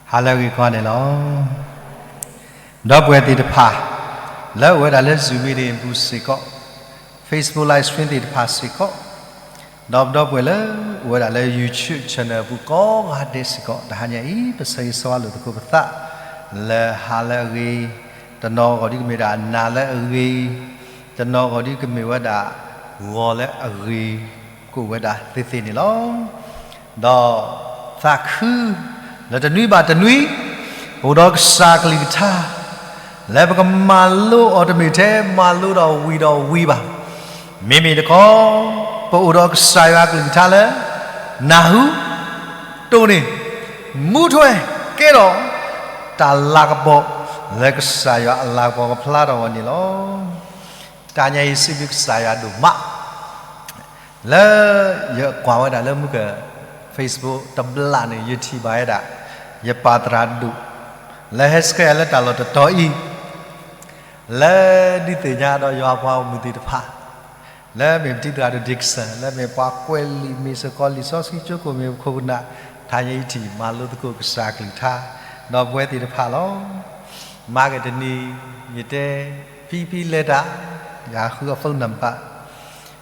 ဟါလၢအဂ့ၤကိးဂၤဒဲးလီၤ. ဒီပုၢ်ဝဲၢ်သ့ၣ်တဖၣ် လၢအိၣ်ဝဲဒၣ်လၢ Zoom meeting အပူၤစ့ၢ်ကီး, Facebook live stream သ့ၣ်တဖၣ်စ့ၢ်ကီး, ဒီးပဒီပုၢ်ဝဲၢ်လၢအိၣ်ဝဲဒၣ်လၢ YouTube channel အပူၤကိးဂၤဒဲးစ့ၢ်ကီး, တဟါညါအံၤ ပဆၢဂ့ၤဆၢဝါလိာ်သကိးပသး လၢဟါလၢအဂ့ၤ, တနီၤဂီၤဒ်ကမ့ၢ်ဒၣ်နၤလၢအဂ့ၤ, တနီၤဂီၤဒ်ကမ့ၢ်ဝဲဒၣ် ဂီၤလၢအဂ့ၤ ကအိၣ်ဝဲဒၣ်သ့သ့န့ၣ်လီၤ. ဒီးသးခု လၢတနွံဘၣ်တနွံ ပအိၣ်ဒီးကစၢ်ကလုၢ်ကထါ လၢပကမၤလိအီၤတမ့ၢ်ထဲမၤလိဒီးဝံၤဒီးဝံၤဘၣ်. မ့မ့ၢ်တခီ ပအိၣ်ဒီးကစၢ်ယွၤကလုၢ်ကထါလၢ နၢ်ဟူ တိၢ်န့ၢ် မူထွဲကဲထီၣ် တၢ်လၤကပီၤ လၢကစၢ်ယွၤအလၤကပီၤကဖျါထီၣ်အဂီၢ်န့ၣ်လီၤ. တဟါညါအံၤ စံးဘျုးကစၢ်ယွၤဒိၣ်မး လၢယကွၢ်ဝဲဒၣ်လၢမူက Facebook တဘျီန့ၣ် ယထံၣ်ဘၣ်ဝဲဒၣ် ယပၢ်သရၣ်ဒိၣ် လၢဟဲဆှၢယၤလၢတၢ်လီၢ်တတီၤအံၤ လၢဒုးသ့ၣ်ညါဒီးယွၤအပှၤဂီၢ်မုၢ်သ့ၣ်တဖၣ် လၢမ့ၢ်ပတံၤသရၣ်ဒိၣ် Dixon လၢမ့ၢ်ပှၤကွဲးလံာ် မ့ၢ်စ့ၢ်ကီးလံာ်စီဆှံကၠိခိၣ် မ့ၢ်ပခိၣ်ပနၢ် တဟါညါအံၤထံၣ် မၤလိသကိးကစၢ်ကလုၢ်ကထါ ဒီးပဝဲသ့ၣ်တဖၣ်လီၤ. မၤက့ၤတနံၤ ယတဲ ဖံဖံလဲၤတၢ် ယဃုအ phone number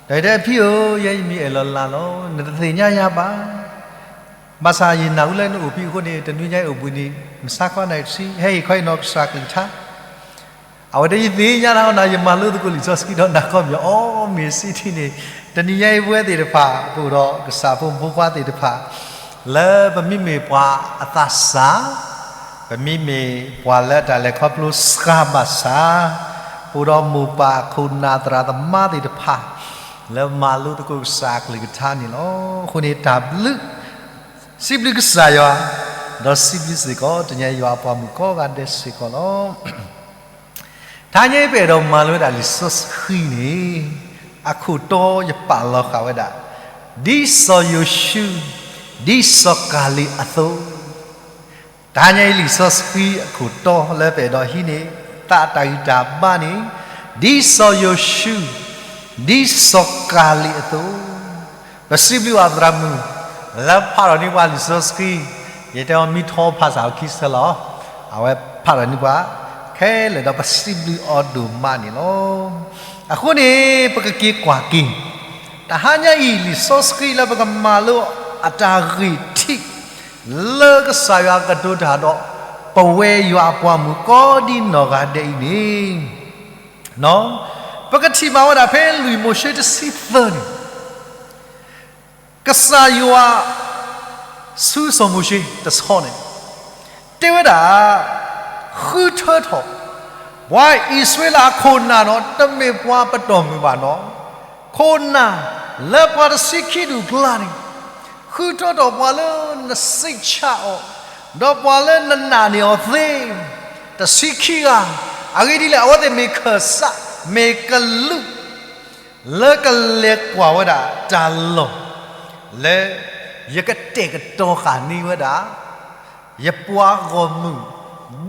ဒီးယတဲ ဖံဧၢ ယဲယမံၤအဲၣ်လီၤလးလီၤ နတသ့ၣ်ညါယၤဘၣ်. ဘၣ်ဆၣ်ယနၢ်ဟူလၢနအိၣ်ဖဲအဃိန့ၣ် တနွံညါအံၤအိၣ်ဘှံးနံၤ မုၢ်ဆါခီနၣ်ရံၣ်တဆံ ဟဲဟ့ၣ်ခီအံၤနီၢ်ကစၢ်ကလုၢ်ကထါ အဝဲတဲ ယသ့ၣ်ညါတၢ်ဟီနၤ ယမၤလိသကိးလံာ်စီဆှံဒီးနၤခီပညီ အိ မ့ၢ်စံးထံၣ်န့ၣ် တနံၤညါအံၤပဝဲသ့ၣ်တဖၣ် ပအိၣ်ဒီးကစၢ်ဖိမုၣ်ဖိခွါသ့ၣ်တဖၣ် လၢပမ့မ့ၢ်ပှၤအသးစၢ်, ပမ့မ့ၢ်ပှၤလၢတၢ်လဲၤခီဖျိစှၤဘၣ်ဆၣ်, ပအိၣ်ဒီးမိၢ်ပၢ်ခိၣ်နၢ်သရၣ်သမါသ့ၣ်တဖၣ် လၢမၤလိသကိးကစၢ်ကလုၢ်ကထါန့ၣ်လီၤ. အဃိန့ၣ်တၢ်ဘျုး စံးဘျုးကစၢ်ယွၤ, ဒီးစံးဘျုးစ့ၢ်ကီး တနံၤညါယွၤအပှၤမုၣ်ကိးဂၤဒဲးစ့ၢ်ကီးလီၤ. တဟါညါအံၤပအဲၣ်ဒိးမၤလိဝဲဒၣ်လံာ်စီဆှံန့ၣ် အခိၣ်တီယပာ်လီၤဃာ်ဝဲဒၣ် ဒ်စီၤယိၤၡူ ဒ်စီၤကၤလ့းအသိး, တဟါညါအံၤလံာ်စီဆှံအခိၣ်တီလၢပအဲၣ်ဒိးဟံးန့ၢ် သးတၢ်ဂံၢ်တၢ်ဘါန့ၣ် ဒ်စီၤယိၤၡူ, ဒ်စီၤကၤလံးအသိး, ပစံးဘျုးဘၣ်သရၣ်မုၣ် လၢဖးထီၣ်န့ၢ်ပှၤလံာ်စီဆှံ, ယတဲအီၤမံထီဖးစၢ်အခံဆၢလီၤ. အဝဲဖးထီၣ်န့ၢ်ပှၤခဲလၢာ်ဒီးပစံးဘျုးအီၤဒိၣ်မးန့ၣ်လီၤ. အဃိန့ၣ် ပကက့ၤကွၢ်က့ၤ တဟါညါအံၤ လံာ်စီဆှံလၢပကမၤလိအတၢ်ဂ့ၢ်ထံး လၢကစၢ်ယွၤကတိၤတၢ်ဒီး ပဝဲယွၤအပှၤမုၣ်ကိးဒံနီၢ်ဂၤဒဲးအံၤန့ၣ်, ပကထံၣ်ဘၣ်ဝဲဒၣ်ဖဲလွံၢ်မိၤၡ့တဆံသၢန့ၣ်, ကစၢ်ယွၤ ဆူစီၤမိၤၡ့တဆီန့ၣ် တဲဝဲဒၣ်, ဃုထၢထီၣ် ပှၤအံၣ်စရ့လးအခိၣ်နၢ်နီၤ တမ့ၢ်ပှၤပတီၢ်မုၢ်ဘၣ်နီၤ, ခိၣ်နၢ်လၢပှၤတဆံခံဒူၣ်ကျါန့ၣ်, ဃုထၢထီၣ်ပှၤလၢနစံးဆၣ်အီၤ, ဒီးပှၤလၢနနာ်န့ၢ်အီၤသ့, တဆံခံဂၤ, အဂ့ၢ်ဒ်လဲၣ် အဝဲသ့ၣ်မ့ၢ်ခၢၣ်စး, မ့ၢ်ကလူး လၢကလဲၤကွၢ်ဝဲဒၣ်တၢ်လီၢ် လၢယကတဲာ်ကတီၤဃာ်န့ၢ်ဝဲဒၣ် ယပှၤဂီၢ်မုၢ်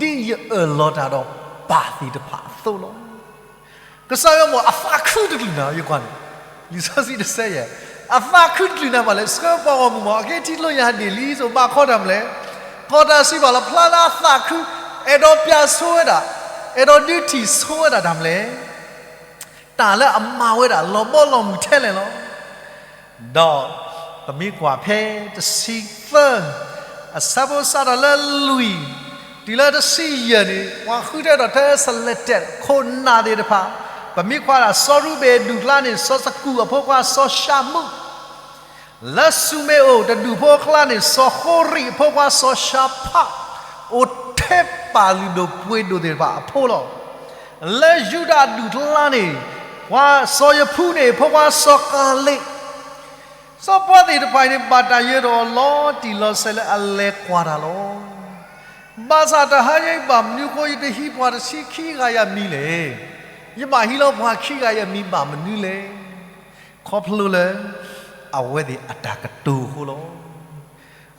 ဒ်ယအၢၣ်လီၤတၢ်ဒီးပၢ်သ့ၣ်တဖၣ်အသိးလီၤ. ကစၢ်ယွၤမ့ၢ်အသးခုတကလုာ်နၤ ယကွၢ်န့ၣ်, လံာ်စီဆှံတဆၢယဲၢ်, အသးခုတကလုာ်နၤမးလဲၣ်, ဆှၢပှၤဂီၢ်မုၢ်မး အကဲထံၣ်လိာ်ညါဒ်လံ စိဘၣ်ခီတၢ်မလဲၣ်, ကီၢ်တၢ်စံးဘၣ်လီၤ ဖျါလၢအသးခု, အဲၣ်ဒိးပျၢ်ဆိဝဲဒၣ်, အဲၣ်ဒိးဒုးထံၣ်ဆိဝဲဒၣ်တၢ်မလဲၣ် တၢ်လၢအမၤဝဲဒၣ်လီၤဘီလီၤမုၢ်ထဲလဲၣ်လီၤ. ဒီးပမ့ၢ်ကွၢ်ဖဲတဆံသၢ အဆၢဖိစးထီၣ်လၢလွံၢ် တုၤလၢတဆံယဲၢ်န့ၣ် ပှၤဃုထၢထီၣ်ထဲ selected ခိၣ်နၢ်သ့ၣ်တဖၣ်, ပမ့ၢ်ကွၢ်ဒၣ်စီၤရူဘ့ၣ်ဒူၣ်ကျါန့ၣ် စီၤစကူၣ်အဖိခွါစီၤၡၤမူး လၢၡူမ့ၤအိၣ်တဒူၣ်ဖိအကျါန့ၣ် စီၤဃိရံၣ်အဖိခွါစီၤၡဖး, အိၣ်ထဲပၢ်လုၢ်ဒိၣ်ပှ့ၤဒိၣ်သ့ၣ်တဖၣ်အဖိလီၤ. လၢယူဒၤဒူၣ်ကျါန့ၣ် ပှၤစီၤယဖူန့ၣ် ဖိခွါစီၤကၤလ့း, စီၤပှၤသ့ၣ်တဖၣ်အံၤန့ၣ် ဘၣ်တၢ်ယၢၤထီၣ်အီၤလီၤတံၢ်လီၤဆဲးလၢအလဲၤကွၢ်တၢ်လီၤ. ဘၣ်ဆၣ်တဟါညါအံၤဘၣ်မနုၤအဃိ ယတဟံးပှၤတဆံခံဂၤအံၤအမံၤလဲၣ်. ယဘၣ်ဟံးလီၤပှၤခံဂၤအံၤအမံၤဘၣ်မနုၤလဲၣ်. ခီဖျိလၢ အဝဲသ့ၣ်အတၢ်ကတိၤအဃိလီၤ.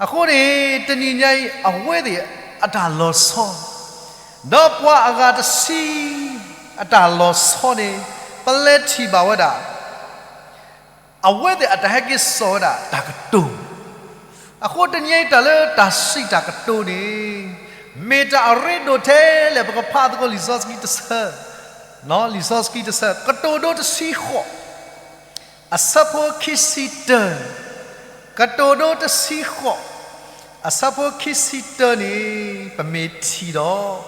အဃိန့ၣ် တနံၤညါအံၤ အဝဲသ့ၣ်အတၢ်လီၤဆီ ဒီးပှၤအဂၤတဆံ အတၢ်လီၤဆီန့ၣ် ပလဲၤထံၣ်ဘၣ်ဝဲဒၣ် အဝဲသ့ၣ်အတၢ်ဟဲက့ၤစိာ်ဝဲဒၣ်တၢ်ကတိၤ အဃိတနံၤအံၤတၢ်လၢတၢ်စံးတၢ်ကတိၤန့ၣ် မ့ၢ်တၢ်အရ့ဒိၣ်ထဲလဲၣ် ပကဖးသကိးလံာ်စီဆှံတဆၢ, လံာ်စီဆှံတဆၢ ကတိၤဒိတဆံဃိး အဆၢဖိခံဆံတၢ, ကတိၤဒိတဆံဃိး အဆၢဖိခံဆံတၢန့ၣ် ပမ့ၢ်ထံၣ်ဒီး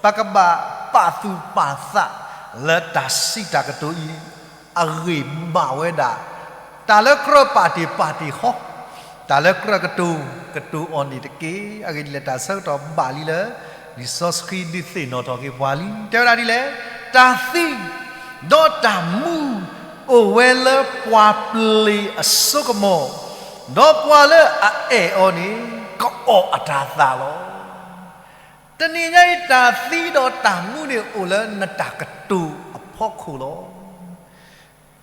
ပကဘၣ်ပာ်သူၣ်ပာ်သးလၢတၢ်စံးတၢ်ကတိၤအံၤ အဂ့ၢ်ဘၣ်ဝဲဒၣ် တၢ်လၢကြၢးပာ်တ့ၢ်ပာ်တ့ၢ်ဃီ, တၢ်လၢကြၢးကတိၤ ကတိၤအီၤန့ၣ်တက့ၢ်. အဂ့ၢ်ဒ်လဲၣ် တၢ်ဆၢကတီၢ်ဘၣ်လံလၢ လံာ်စီဆှံဒုးသ့ၣ်နီၣ်ထီၣ်က့ၤပှၤလံ. တဲဝဲဒၣ်ဒ်လဲၣ်, တၢ်သံ ဒီးတၢ်မူ အိၣ်ဝဲလၢပှၤပျ့ၤအစိကမီၤ, ဒီးပှၤလၢအအဲၣ်အီၤန့ၣ် ကအီၣ်အတၤသၣ်လီၤ. တနံၤညါအံၤ တၢ်သံဒီးတၢ်မူန့ၣ်အိၣ်လၢနတၢ်ကတိၤအဖီခိၣ်လီၤ.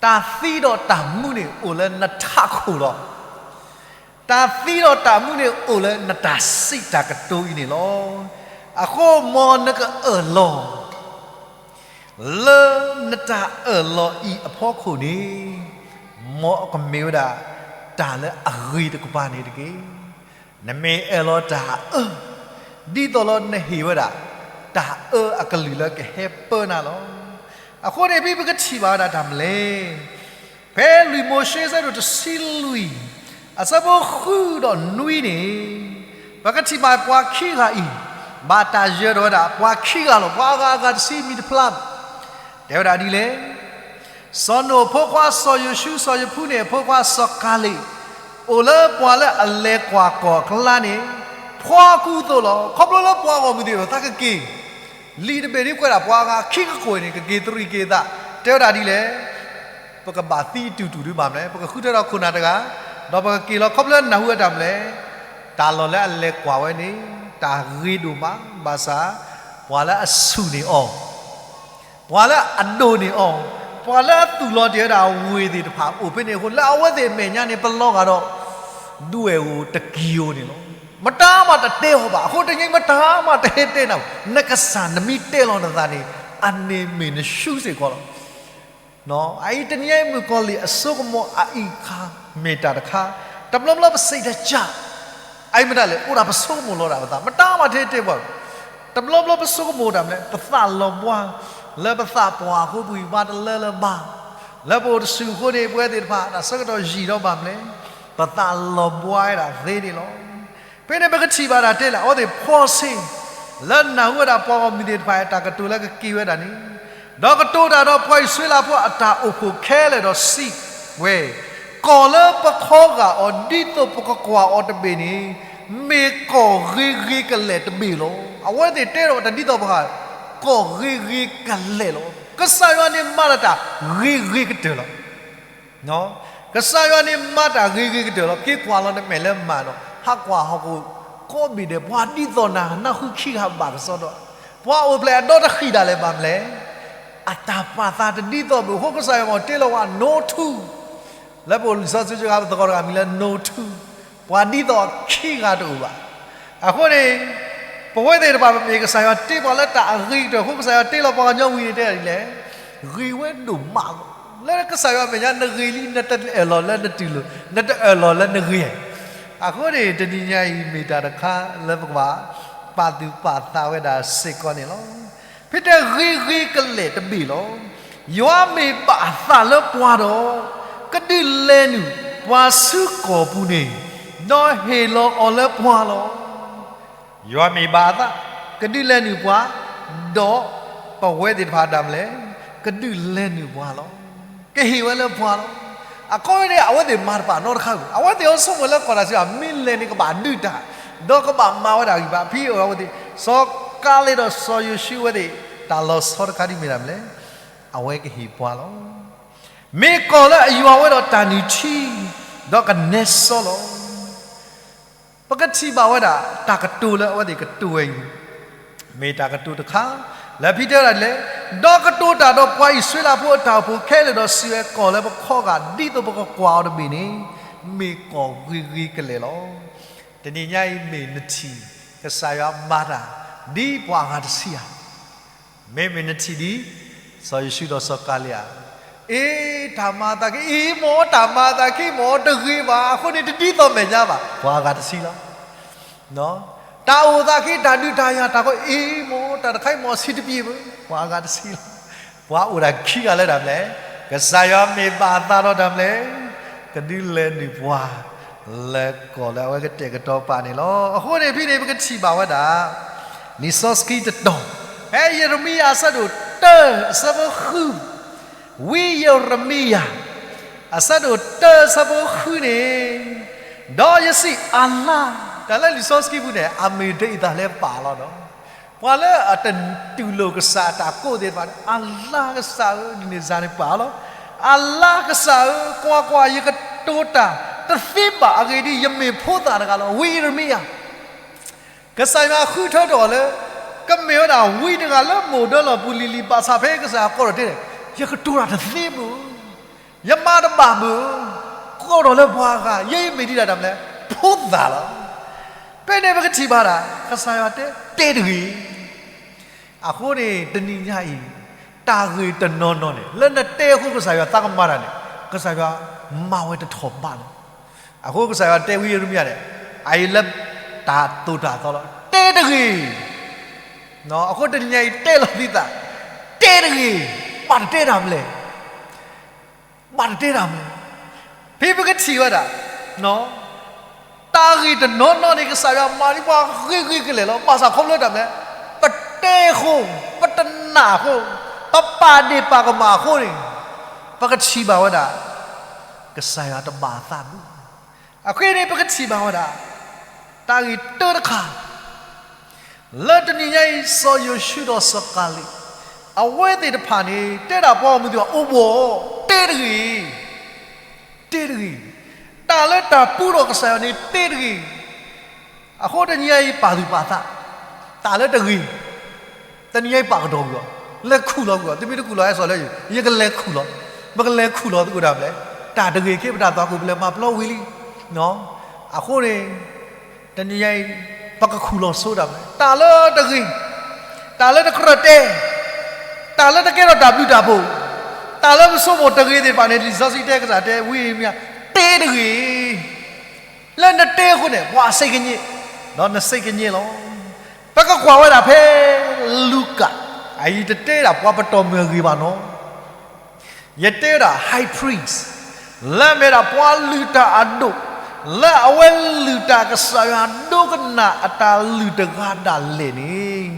တၢ်သံဒီးတၢ်မူန့ၣ်အိၣ်လၢနထးခိၣ်လီၤ. တၢ်သံဒီးတၢ်မူန့ၣ်အိၣ်လၢနတၢ်စံးတၢ်ကတိၤအံၤန့ၣ်လီၤ. အဃိမ်နကအၢၣ်လီၤ လၢနတၢ်အၢၣ်လီၤအံၤအဖီခိၣ်န့ၣ် မ်အကမ့ၢ်ဝဲဒၣ် တၢ်လၢအဂ့ၤတကပၤန့ၣ်တက့ၢ်. နမ့ၢ်အၢၣ်လီၤတၢ်အၢ ဒ်သိးလၢနဟ့ၣ်ဝဲဒၣ် တၢ်အၢအကလုၢ်လၢကဟဲပၢနၤလီၤ. အဃိန့ၣ် ဖဲပကထံၣ်ဘၣ်ဝဲဒၣ်တၢ်မနုၤလဲၣ်, ဖဲလွံၢ်မိၤၡ့ဆၢဒိၣ်တဆံလွံၢ် အဆၢဖိဃုဒီးနွံန့ၣ် ပကထံၣ်ဘၣ်ပှၤခံဂၤအံၤ ဘၣ်တၢ်ယၢၤထီၣ်ဝဲဒၣ်ပှၤခံဂၤလီၤ. ပှၤအဂၤအဂၤတဆံမံၤတဖျါ တဲဝဲဒၣ်ဒ်လဲၣ်, စီၤနိၣ်အဖိခွါစီၤယိၤၡူ, စီၤယဖူန့ၣ်အဖိခွါစီၤကၤလ့း, အိၣ်လၢပှၤလၢအလဲၤကွၢ်ကီၢ်အကျါန့ၣ် ဖှီၣ်ကူသိးလီၤ. ခီဖျိလၢပှၤဂီၢ်မုၢ်သ့ၣ်တဖၣ်သးကက့ၤ လံာ်တဘ့ၣ်ဒ်ကွဲးဒၣ်ပှၤအဂၤခံကကွဲၢ်န့ၣ် ကက့ၤတရံးက့ၤအသး, တဲဝဲဒၣ်ဒ်လဲၣ်, ပကဘၣ်သံအတူၢ်တူၢ်ဒ်ဘၣ်မနုၤလဲၣ်, ပကဃုထၢထီၣ်ခိၣ်နၢ်တဂၤ, ဒီးပကက့ၤလီၤခီဖျိလၢနၢ်ဟူအတၢ်မနုၤလဲၣ်, တၢ်လီၢ်လၢအလဲၤကွၢ်ဝဲန့ၣ် တၢ်ဂ့ၤဒိၣ်မး, ဘၣ်ဆၣ် ပှၤလၢအဆူၣ်န့ၢ်အီၤ ပှၤလၢအဒိၣ်န့ၢ်အီၤ, ပှၤလၢအသူၣ်လီၤတ့ၢ်ဝဲဒၣ်ဝ့ၢ်သ့ၣ်တဖၣ်အိၣ်ဖဲန့ၣ်အဃိ လၢအဝဲသ့ၣ်အမဲာ်ညါန့ၣ် ပလီၤဂာ်ဒီး ဒွဲၣ်ဧိၤတကံၤဧိၤန့ၣ်လီၤ. မတၤမးတတဲအီၤဘၣ်. အဃိတနံၤအံၤ မတၤမးတဟဲတဲနၤဘၣ်. နကစၢ်နမ့ၢ်တဲလီၤနသးန့ၣ် အန့ၣ်မ့ၢ်နရှုံးစ့ၢ်ကီးလီၤ. အအံၤတနံၤအံၤ မုၣ်ကီၤလံၢ်အစိကမီၤအအံၤအခါ မ့ၢ်တၢ်တခါ, တဘျီဘျီပစံးတၢ်ကၢ်, အအံၤမတၤလဲၣ် အိၣ်ဒၣ်ပဆိကမိၣ်လီၤဒၣ်ပသး, မတၤမးတဟဲတဲပှၤ, တဘျီဘျီပဆိကမိၣ်တၢ်မနုၤလဲၣ်, ပသးလီၤဘှါ လၢပသးပှၢ်အဃိ ပဝံၣ်ဘါတလၢလၢၤဘၣ်, လၢပအိၣ်တဆူၣ်အဃိန့ၣ် ပဝဲသ့ၣ်တဖၣ် တၢ်ဆၢကတီၢ်ယံာ်ဒီးဘၣ်မနုၤလဲၣ်, ပသးလီၤဘှါဝဲဒၣ်သ့န့ၣ်လီၤ. ဖဲန့ၣ်ပကထံၣ်ဘၣ်တၢ်တဲလဲၣ်, အဝဲသ့ၣ်ဖှီၣ်ဆ့ လၢနၢ်ဟူဝဲဒၣ်ပှၤဂီၢ်မုၢ်သ့ၣ်တဖၣ်အတၢ်ကတိၤလၢကက့ၤဝဲဒၣ်န့ၣ်, ဒီးကတိၤတၢ်ဒီးပှၤအံၣ်စရ့လးဖိအတၢ်အိၣ်ဖှိၣ်ခဲလၢာ်ဒီးစံးဝဲ, ကီၢ်လၢပခီဂာ်အီၤ ဒ်သိးပကကွၢ်အီၤတဘ့ၣ်န့ၣ် မ့ၢ်ကီၢ်ဂ့ၤဂ့ၤကလဲာ်တဘ့ၣ်လီၤ. အဝဲသ့ၣ်တဲထီၣ်တၢ်ဒ်သိးပှၤ ကီၢ်ဂ့ၤဂ့ၤကလဲာ်လီၤ. ကစၢ်ယွၤန့ၣ်မၤလၢတၢ်ဂ့ၤဂ့ၤကတၢၢ်လီၤ. ကစၢ်ယွၤန့ၣ်မၤတၢ်ဂ့ၤဂ့ၤကတၢၢ်လီၤ. က့ၤကွၢ်လီၤနမဲာ်လၢမးဒီး ဟးကွၢ်ဟီၣ်ခိၣ်ကိးဘ့ၣ်ဒဲး ပှၤဒ်သိးနၤနၢ်ဟူခံဂၤဘၣ်ကစီဒီ, ပှၤအိၣ်ဖျဲၣ်အဒီတဃံၣ်ဒၣ်လဲာ်ဘၣ်မနုၤလဲၣ်, အတၢ်ပာ်သးတဒ်သိးဘၣ်အဃိ ကစၢ်ယွၤမ့ၢ်တ့လီၤဝဲ no two, လၢပအိၣ်လံာ်စီဆှံကါပသကိးတဂၤမံၤလၢ no two, ပှၤဒ်သိးအခံဂၤတအိၣ်ဘၣ်. အဃိန့ၣ် ပဝဲသ့ၣ်တဖၣ်ပမ့ၢ်ကစၢ်ယွၤတ့ပှၤလၢတၢ်အဂ့ၤကတၢၢ်အဃိ ကစၢ်ယွၤတ့လီၤပှၤကညီဝံၤန့ၣ်တဲဒ်လဲၣ်, ဂ့ၤဝဲဒိၣ်မးလီၤ. လၢကစၢ်ယွၤမဲာ်ညါနဂ့ၤလံ နတအၢၣ်လီၤလၢနတူၢ်လိာ် နတအၢၣ်လီၤလၢနဂ့ၤ. အဃိန့ၣ် တနံၤညါအံၤမ့ၢ်တၢ်တခါလၢပကဘၣ် ပာ်သူၣ်ပာ်သးဝဲဒၣ်စ့ၢ်ကီးန့ၣ်လီၤ. ဖဲတဲဂ့ၤဂ့ၤကလဲာ်တဘ့ၣ်လီၤ. ယွၤမ့ၢ်ဘၣ်အသးလၢပှၤဒီး ကဒုးလဲၤနုာ်ပှၤဆူကီၢ်ပူၤန့ၣ်, ဒီးဟ့ၣ်လီၤအီၤလၢပှၤလီၤ. ယွၤမ့ၢ်ဘၣ်အသး ကဒုးလဲၤနုာ်ပှၤ, ဒီးပဝဲသ့ၣ်တဖၣ်ဒၣ်မနုၤလဲၣ် ကဒုးလဲၤနုာ်ပှၤလီၤ. ကဟ့ၣ်ဝဲလၢပှၤလီၤ. အခီပညီန့ၣ် အဝဲသ့ၣ်မၤတဘၣ်နီတခါဘၣ်. အဝဲသ့ၣ်အိၣ်ဆိကမိၣ်လၢကီၢ်တၢ်စံးဘၣ် မ့ၢ်လဲၤန့ၣ်ကဘၣ်ဒုးတၢ်, ဒီးကဘၣ်မၤဝဲဒၣ်ဂံၢ်ဘါ. ဖဲအဝဲသ့ၣ် စီၤကၤလ့းဒီးစီၤယိၤၡူအဝဲသ့ၣ် တၢ်လီၤဆီတခါဒ်မ့ၢ်ဒၣ်မနုၤလဲၣ်, အဝဲကဟ့ၣ်ပှၤလီၤ. မ့ၢ်ကီၢ်လၢအယွၤဝဲဒီးတၢ်နုၢ်ထံ ဒီးကနဲစီလီၤ. ပကထံၣ်ဘၣ်ဝဲဒၣ် တၢ်ကတိၤလၢအဝဲသ့ၣ်ကတိၤဝဲအံၤ မ့ၢ်တၢ်ကတိၤတခါ လၢဖဲတဲဝဲဒၣ်ဒ်လဲၣ်, ဒီးကတိၤတၢ်ဒီးပှၤအံၣ်စရ့လးဖိအတၢ်အိၣ်ဖှိၣ်ခဲလၢာ်ဒီးစံးဝဲ, ကီၢ်လၢပခီဂာ်ဒ်သိးပကကွၢ်အီၤတဘ့ၣ်န့ၣ် မ့ၢ်ကီၢ်ဂ့ၤဂ့ၤကလဲာ်လီၤ. တနံၤညါအံၤမ့ၢ်နထံၣ် ကစၢ်ယွၤမၤတၢ် ဒ်ပှၤအဂၤတဆံဧါ, မ့မ့ၢ်နထံၣ်ဒ် စီၤယိၤၡူဒီးစီၤကၤလ့းဧါ, အ့ တၢ်မၤအသးက့ အ့ မ့ၢ်တၢ်မၤအသးက့ မ့ၢ်တဂ့ၤဘၣ်. အဃိန့ၣ် တဒ်သိးမဲာ်ညါဘၣ် ပှၤအဂၤတဆံလီၤ. တၢ်အိၣ်သးက့ တၢ်ဒုးတၢ်ယၤ တၢ်ကီ အ့ မ့ၢ်တၢ်တခါအံၤ မ့ၢ်အဆံးတပျ့ၤဘၣ် ပှၤအဂၤတဆံလီၤ. ပှၤအိၣ်ဒၣ်ခံဂၤလၢတၢ်မနုၤလဲၣ်, ကစၢ်ယွၤမ့ၢ်ဘၣ်အသးဒီးတၢ်မနုၤလဲၣ်, ကဒုးလဲၤနုာ်ပှၤ လၢကီၢ်လၢအဝဲကတဲာ်ကတီၤပာ်န့ၣ်လီၤ. အဃိန့ၣ်ဖဲန့ၣ် ပကထံၣ်ဘၣ်ဝဲဒၣ် လံာ်စီဆှံတတီၤ ဖဲယံးရမံယၤအဆၢဒိၣ်တၢ အဆၢဖိဃု ဝံယံးရမံယၤ အဆၢဒိၣ်တၢ အဆၢဖိဃုန့ၣ်, ဒီးယစံးအၤလါ, တၢ်လၢလံာ်စီဆှံပူၤန့ၣ် အမ့ၢ်ဒ်အံၤတၢ်လၢပာ်လီၤဒီး ပှၤလၢအတတူၢ်လိာ်ကစၢ်အတၢ်ကိးသ့ၣ်တဖၣ်န့ၣ် အၤလါကစၢ်ဧၢ, ဒ်န့ၣ်စ့ၢ်န့ၣ်ပာ်လီၤ, အၤလါကစၢ်ဧၢ, ကွၢ်ကွၢ်, ယကတိၤတၢ်တသ့ဘၣ်, အဂ့ၢ်ဒ်အံၤ, ယမ့ၢ်ဖိသၣ်တဂၤလီၤ. ဝံယံးရမံယၤ ကစၢ်ယွၤဃုထၢထီၣ်အီၤလၢ ကမ့ၢ်ဝဲဒၣ်ဝံတဂၤလၢမိၢ်ဒၢလီၢ်ပူၤလံၤလံၤ ဘၣ်ဆၣ်ဖဲကစၢ်ယွၤကိးထီၣ်တဲန့ၣ်, ယကတိၤတၢ်တသ့ဘၣ်, ယမၤတဘၣ်ဘၣ်, ကိးထီၣ်လၢပှၤဂၤ, ယဲအံၤမ့ၢ်ဒ်တၢ်တၢ်မနုၤလဲၣ်, ဖိသၣ်လီၤ. ဖဲန့ၣ်ပကထံၣ်ဘၣ်ဒၣ် ကစၢ်ယွၤတဲ တဲတဂ့ၤ. အဃိန့ၣ် တနံၤညါအံၤ တၢ်ဂ့ၢ်တနီၤနီၤန့ၣ် လၢနတဲအဃိကစၢ်ယွၤသးကမၤတၢ်န့ၣ် ကစၢ်ယွၤမၤဝဲတထီၣ်ဘးလီၤ. အဃိကစၢ်ယွၤတဲဝံယံးရမံယၤန့ၣ် အအံၤလၢတၢ်သိၣ်တၢ်သီလီၤ. တဲတဂ့ၤ. အဃိတနံၤညါအံၤတဲလီၤသုသး, တဲတဂ့ၤ, ဘၣ်တတဲတၢ်မနုၤလဲၣ်. ဘၣ်တတဲတၢ်မနုၤလဲၣ်. ဖဲပကထံၣ်ဝဲဒၣ် တၢ်ဂ့ၢ်တနီၤနီၤန့ၣ် ကစၢ်ယွၤမၤဒ်ပှၤဂ့ၤဂ့ၤကလဲာ်လီၤ. ဘၣ်ဆၣ်ခီဖျိတၢ်မနုၤလဲၣ်, ပတဲအဃိ, ပတနာ်အဃိ, ပပာ်ဒ့ၣ်ပာ်ကမၣ်အဃိန့ၣ် ပကထံၣ်ဘၣ်ဝဲဒၣ် ကစၢ်ယွၤတဘၣ်အသးဘၣ်. အဃိန့ၣ် ပကထံၣ်ဘၣ်ဝဲဒၣ် တၢ်ဂ့ၢ်တၢတခါ လၢတနံၤညါအံၤ စီၤယိၤၡူဒီးစီၤကၤလ့း အဝဲသ့ၣ်တဖၣ်န့ၣ် တဲဒၣ်ပှၤဂီၢ်မုၢ်သ့ၣ်တဖၣ် အိၣ်ဘှီၣ်, တဲတဂ့ၤ, တဲတဂ့ၤ, တၢ်လၢတၢ်ပူထီၣ်ကစၢ်ယွၤန့ၣ် တဲတဂ့ၤ. အဃိတနံၤညါအံၤ ပာ်သူၣ်ပာ်သး, တၢ်လၢတဂ့ၤ တနံၤညါအံၤပာ်ကဒီးကွံာ်အီၤ, လဲၤခူၣ်လီၤကွံာ်အီၤ, သုမ့ၢ်တခူၣ်လီၤဟဲစိာ်လၢယၤ, ယကလဲၤခူၣ်လီၤ, ပကလဲၤခူၣ်လီၤသကိးတၢ်မနုၤလဲၣ်, တၢ်တဂ့ၤက့ ပတၢ်သွၣ်ခိၣ် ပလဲၤမၤပျီဝံၤလံ. အဃိန့ၣ် တနံၤညါအံၤ ပကခူၣ်လီၤဆိတၢ်မနုၤလဲၣ်, တၢ်လၢတဂ့ၤ, တၢ်လၢတကြၢးတဲ, တၢ်လၢတကဲထီၣ်တၢ်ဘျုးတၢ်ဖှိၣ်, တၢ်လၢပဆိကမိၣ်တဂ့ၤသ့ၣ်တဖၣ်န့ၣ် လံာ်စီဆှံတဲကစၢ်တဲဝံမ့ၢ် တဲတဂ့ၤ လၢနတဲအဃိန့ၣ် ပှၤစံးကညး, ဒီးနစံးကညးလီၤ. ပကကွၢ်ဝဲဒၣ်ဖဲ လူၤကၣ်, အအံၤတတဲဒၣ်ပှၤပတီၢ်မုၢ်အဂ့ၢ်ဘၣ်နီၤ, ယတဲဝဲဒၣ် high priest လၢအမ့ၢ်ဒၣ်ပှၤလုၢ်တၢ်အဒိၣ်, လၢအဝဲလုၢ်တၢ်ကစၢ်ယွၤဒိကနၣ်အတၢ်လုၢ်တဂၤဒၣ်လဲာ်န့ၣ်,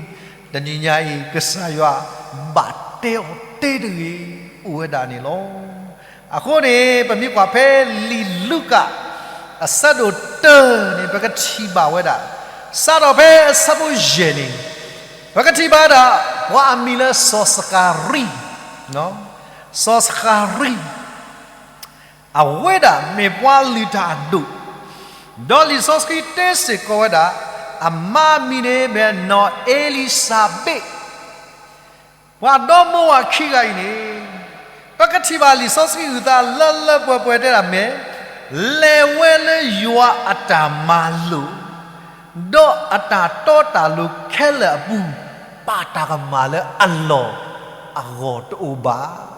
တနံၤညါအံၤ ကစၢ်ယွၤဘၣ်တဲအီၤတဲတဂ့ၤ အိၣ်ဝဲဒၣ်န့ၣ်လီၤ. အဃိန့ၣ် ပမ့ၢ်ကွၢ်ဖဲလံာ်လူၤကၣ် အဆၢဒိၣ်တၢန့ၣ် ပကထံၣ်ဘၣ်ဝဲဒၣ်, စးထီၣ်ဖဲအဆၢဖိယဲၢ်န့ၣ်, ပကထံၣ်ဘၣ်ဒၣ် ပှၤအမံၤလၢစီၤစကၤရံ, စီၤစကၤရံ အဝဲဒၣ်မ့ၢ်ပှၤလုၢ်တၢ်အဒိၣ်, ဒီးလံာ်စီဆှံတဲစ့ၢ်ကီးဝဲဒၣ်, အမါအမံၤန့ၣ်မ့ၢ်နီၢ်အ့လံၤစဘ့း ပှၤဒီမါဝၤခံဂၤအံၤန့ၣ်, ပကထံၣ်ဘၣ်လံာ်စီဆှံအုၣ်သးလၢလၢပှဲၤပှဲၤတဲဒၣ်မ့ၢ်, လဲၤဝဲလၢယွၤအတၢ်မၤလိာ်, ဒီးအတၢ်တီတၢ်လိၤခဲလၢာ်အပူၤ, ပာ်တၢ်ကမၣ်လၢအလီၢ်အဂီၢ်တအိၣ်ဘၣ်.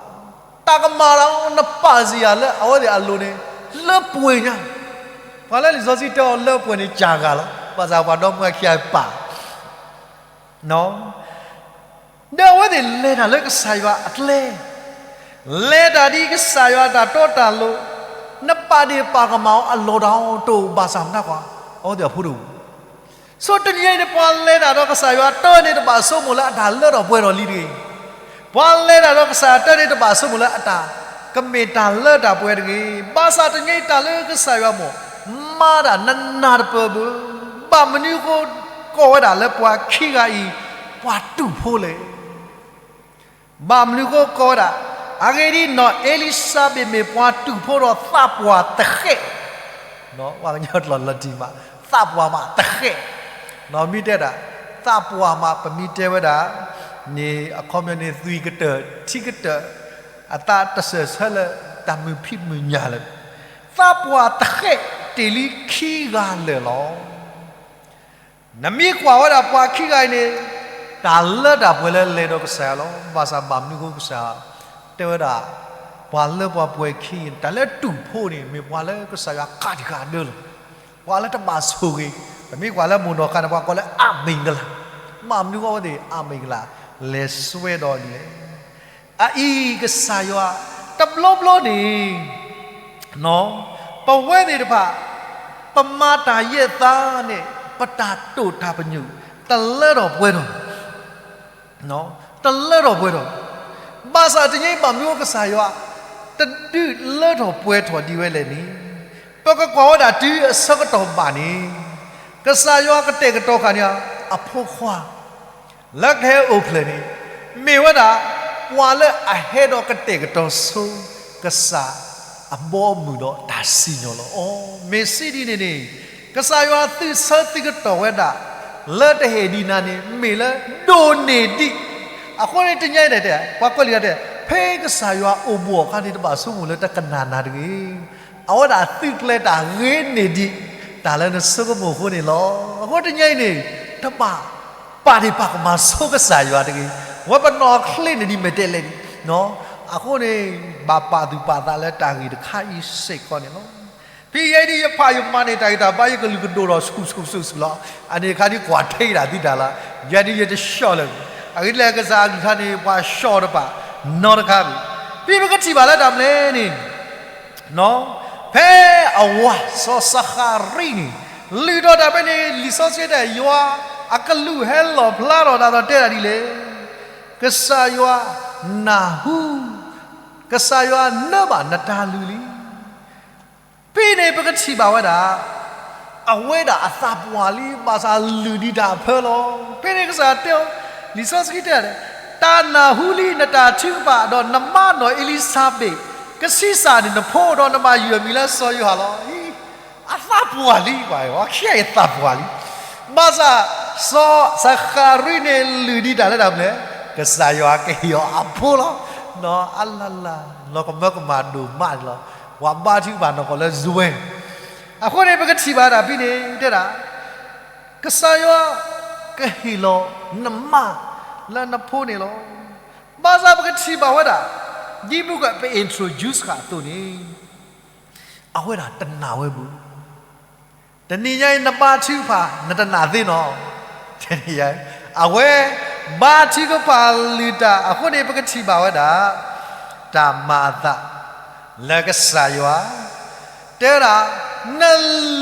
တၢ်ကမၣ်လၢနပာ်စ့ၢ်ယၤလၢအဝဲသ့ၣ်အလိၤန့ၣ်, လၢပှဲၤညါ, ပှၤလၢလံာ်စီဆှံတဲအီၤလၢပှဲၤန့ၣ် ကၢ်ဂၤလီၤ, ဘၣ်ဆၣ်ပှၤဒီမါဝၤခံဂၤပာ် ဒီးအဝဲသ့ၣ်လဲၤတၢ်လၢကစၢ်ယွၤအကျဲ, လဲၤတၢ်ဒ်ကစၢ်ယွၤအတၢ်တီတၢ်လိၤ, နပာ်ဒ့ၣ်ပာ်ကမၣ်အီၤအလီၢ်တအိၣ်ဘၣ်ဆၣ်မနုၤကွၢ်, အဝဲသ့ၣ်အဖိတအိၣ်. ဆိတနံၤအံၤန့ၣ် ပှၤလဲၤတၢ်ဒီးကစၢ်ယွၤတၢ်န့ၣ် တဘၣ်ဆိကမိၣ်လၢအတၢ်လၢတၢ်ပှဲၤထီၣ်လံတဂ့ၤ. ပှၤလဲၤတၢ်ဒီးကစၢ်ယွၤတၢ်န့ၣ် တဘၣ်ဆိကမိၣ်လၢအတၢ်ကမ့ၢ်တၢ်လၢတၢ်ပှဲၤတဂ့ၤ. ဘၣ်ဆၣ်တနံၤအံၤတၢ်လၢကစၢ်ယွၤမ့ၢ် မၤတၢ်နးနးတပၢၢ်ဘၣ်. ဘၣ်မနုၤအဃိကိးဝဲဒၣ်လၢပှၤခံဂၤအံၤ ပှၤတူၢ်ဖိလဲၣ်. ဘၣ်မနုၤအဃိကိးဝဲဒၣ်, အဂ့ၢ်ဒ်အံၤ, နီၢ်အ့လံၤစဘ့းမ့ၢ်ပှၤတူၢ်ဖိဒီးသးပှၢ်တဃဲး, ပှၤကညီကျိာ်လီၤတံၢ်မး, သးပှၢ်မးတဃဲး, မ့ၢ်တဲဒၣ်, သးပှၢ်မး ပမ့ၢ်တဲဝဲဒၣ်န့ၣ် အခီပညီန့ၣ် သွံၣ်ကတၢၢ် ထံကတၢၢ်, အသးတစၢၢ်ဆၢလၢတၢ်မုာ်ဖံးမုာ်ညၣ်လၢၤဘၣ်. သးပှၢ်တဃဲးတ့ၢ်လံခံဂၤလၢာ်လီၤ. နမ့ၢ်ကွၢ်ဝဲဒၣ်ပှၤခံဂၤအံၤန့ၣ်, တၢ်လၢတၢ်ပှဲၤလၢလဲၤဒီးကစၢ်ယွၤလီၤ. ဘၣ်ဆၣ်ဘၣ်မနုၤအဃိကစၢ်ယွၤတဲဝဲဒၣ်, ပှၤလၢပှၤပှဲၤခံ တၢ်လၢတူၢ်ဖိန့ၣ် မ့ၢ်ပှၤလၢကစၢ်ယွၤကးတံာ်ဃာ်ဒၢလီၤ. ပှၤလၢတဘၣ်ဆိၣ်ဂ့ၤ, ပမ့ၢ်ကွၢ်လၢမိၢ်နီၢ်ခါန့ၣ် ပှၤကိးလၢအမ့ၢ်ကလၤ, မ့ၢ်မနုၤအဃိသ့ၣ် အမ့ၢ်ကလၤ လဲၤစွဲဒီးဒ်လဲၣ်. အအံၤကစၢ်ယွၤ တဘျီဘျီန့ၣ် ပဝဲသ့ၣ်တဖၣ် ပမၤတၢ်ယဲၢ်သးန့ၣ် ပတၢ်တိာ်တၢ်ပညိၣ် တလၢထီၣ်ပှဲၤထီၣ် တလၢထီၣ်ပှဲၤထီၣ်, ဘၣ်ဆၣ်တနံၤအံၤ ဘၣ်မနုၤကစၢ်ယွၤ တဒုးလၢထီၣ်ပှဲၤထီၣ်ဒံးဝဲလဲၣ်န့ၣ်, ပကကွၢ်ဝဲဒၣ်တုၤအဆၢကတီၢ်ဘၣ်န့ၣ်, ကစၢ်ယွၤကတဲာ်ကတီၤဃာ်န့ၢ်အဖိခွါ လၢကဟဲအိၣ်ဖျဲၣ်န့ၣ် မ့ၢ်ဝဲဒၣ် ပှၤလၢအဟဲဒီးကတဲာ်ကတီၤဆိ ကစၢ်အဘီအမုၢ်ဒီးတၢ်စံၣ်ညီၣ်လီၤ. အီ, မ့ၢ်စံးဒ်န့ၣ်န့ၣ်, ကစၢ်ယွၤသုဆၢသုကတီၢ်ဝဲဒၣ် လၢတဟ့ၣ်ဒံးနၤန့ၣ် မ့ၢ်လၢဒိၣ်န့ၢ်ဒံး. အဃိန့ၣ်တနံၤအံၤန့ၣ် ပှၤကွဲးလံာ်တၢ်တဲ ဖဲကစၢ်ယွၤအိၣ်ဘူးအခါန့ၣ် တဘၣ်ဆိကမိၣ်လၢတကနၣ်နၤတဂ့ၤ. အဝဲဒၣ်သုကျဲၤတၢ်ဂ့ၤန့ၢ်ဒံး တၢ်လၢနဆိကမိၣ်အဃိန့ၣ်လီၤ. အဃိတနံၤအံၤန့ၣ် တဘၣ် ပာ်ဒ့ၣ်ပာ်ကမၣ်ဆိကစၢ်ယွၤတဂ့ၤ. ဝဲပနီၢ်ချ့န့ၢ်ဒံးမဲာ်တဲးလဲးန့ၣ်, အဃိန့ၣ် ဘၣ်ပာ်သူၣ်ပာ်သးလၢတၢ်ဂ့ၢ်တခါအံၤစ့ၢ်ကီးန့ၣ်လီၤ. ဖဲယဲဒ်ယဖးယမၤန့ၣ် တၢ်ဂ့ၢ်တၢ်ဘါယကလုၢ်ကဒိၣ်ထီၣ်ဆူၣ်ဆူၣ်ဆူၣ်ဆူၣ်လီၤ. အန့ၣ်အခါဒ်ကွၢ်ထဲဒၣ်သုတၢ်လီၤ. ယဲဒ်ယတဆှီလၢာ်, အဂ့ၢ်ဒ်လဲၣ်ကစၢ်အကလုၢ်ခါန့ၣ် ပှၤဆှီတပာ်နီတခါဘၣ်. ဖဲပကထံၣ်ဘၣ်လၢတၢ်မနုၤလဲၣ်န့ၣ် ဖဲအဝၤစီၤစဃၤရံန့ၣ် လုၢ်ထီၣ်တၢ်ဖဲန့ၣ် လံာ်စီဆှံတဲ ယွၤအကလူးဟဲလီၣ်ဖျါထီၣ်တၢ်ဒီးတဲဒၣ်ဒ်လဲၣ်, ကစၢ်ယွၤနၢ်ဟူ, ကစၢ်ယွၤနၢဘၣ်နတၢ်လုၢ်လံ. ဖဲန့ၣ်ပကထံၣ်ဘၣ်ဝဲဒၣ် အဝဲဒၣ်အသးပှၢ်လံ ဘၣ်ဆၣ်လုၢ်ဒံးတၢ်အဖၢလီၤ. ဖဲန့ၣ်ကစၢ်တဲအီၤ, လံာ်စီဆှံတဲ, တၢ်နၢ်ဟူလံနတၢ်ထုကဖၣ်ဒီးနမါနီၢ်အ့လံၤစဘ့း, ကဆံးစၢ်န့ၢ်နဖိဒီးနမၤယုၢ်အမံၤလၢစီၤယိၤဟၣ်လီၤ. အသးပှၢ်လံ, ပှၤခံဂၤအံၤသးပှၢ်လံ. ဘၣ်ဆၣ် စီၤစဃၤရံန့ၣ်လုၢ်ဒံးတၢ်လၢတၢ်မနုၤလဲၣ်, ကစၢ်ယွၤကဟ့ၣ်အီၤအဖိလီၤ. နီၢ်အလၢ်လၢ် နီၢ်ကမၢကမၣ်ဒိၣ်မးန့ၣ်လီၤ. ပှၤဘါထုကဖၣ်နီၢ်ကီၢ်လၢစဝဲ အဃိန့ၣ် ပကထံၣ်ဘၣ်ဒၣ်ဖဲန့ၣ် တဲဒၣ် ကစၢ်ယွၤကဟ့ၣ်လီၤနမါလၢနဖိန့ၣ်လီၤ. ဘၣ်ဆၣ်ပကထံၣ်ဘၣ်ဝဲဒၣ် ဒ်မုၢ်ကပ introduce ဃာ်အသိးန့ၣ် အဝဲဒၣ်တနာ်ဝဲဘၣ်. တနံၤညါအံၤ နဘါထုကဖၣ် နတနာ်သ့နီၤ. တနံၤညါအံၤ အဝဲ ဘါထုကဖၣ်လုၢ်တၢ်အဃိန့ၣ် ပကထံၣ်ဘၣ်ဝဲဒၣ် တၢ်မၤအသး လၢကစၢ်ယွၤ တဲဝဲဒၣ် န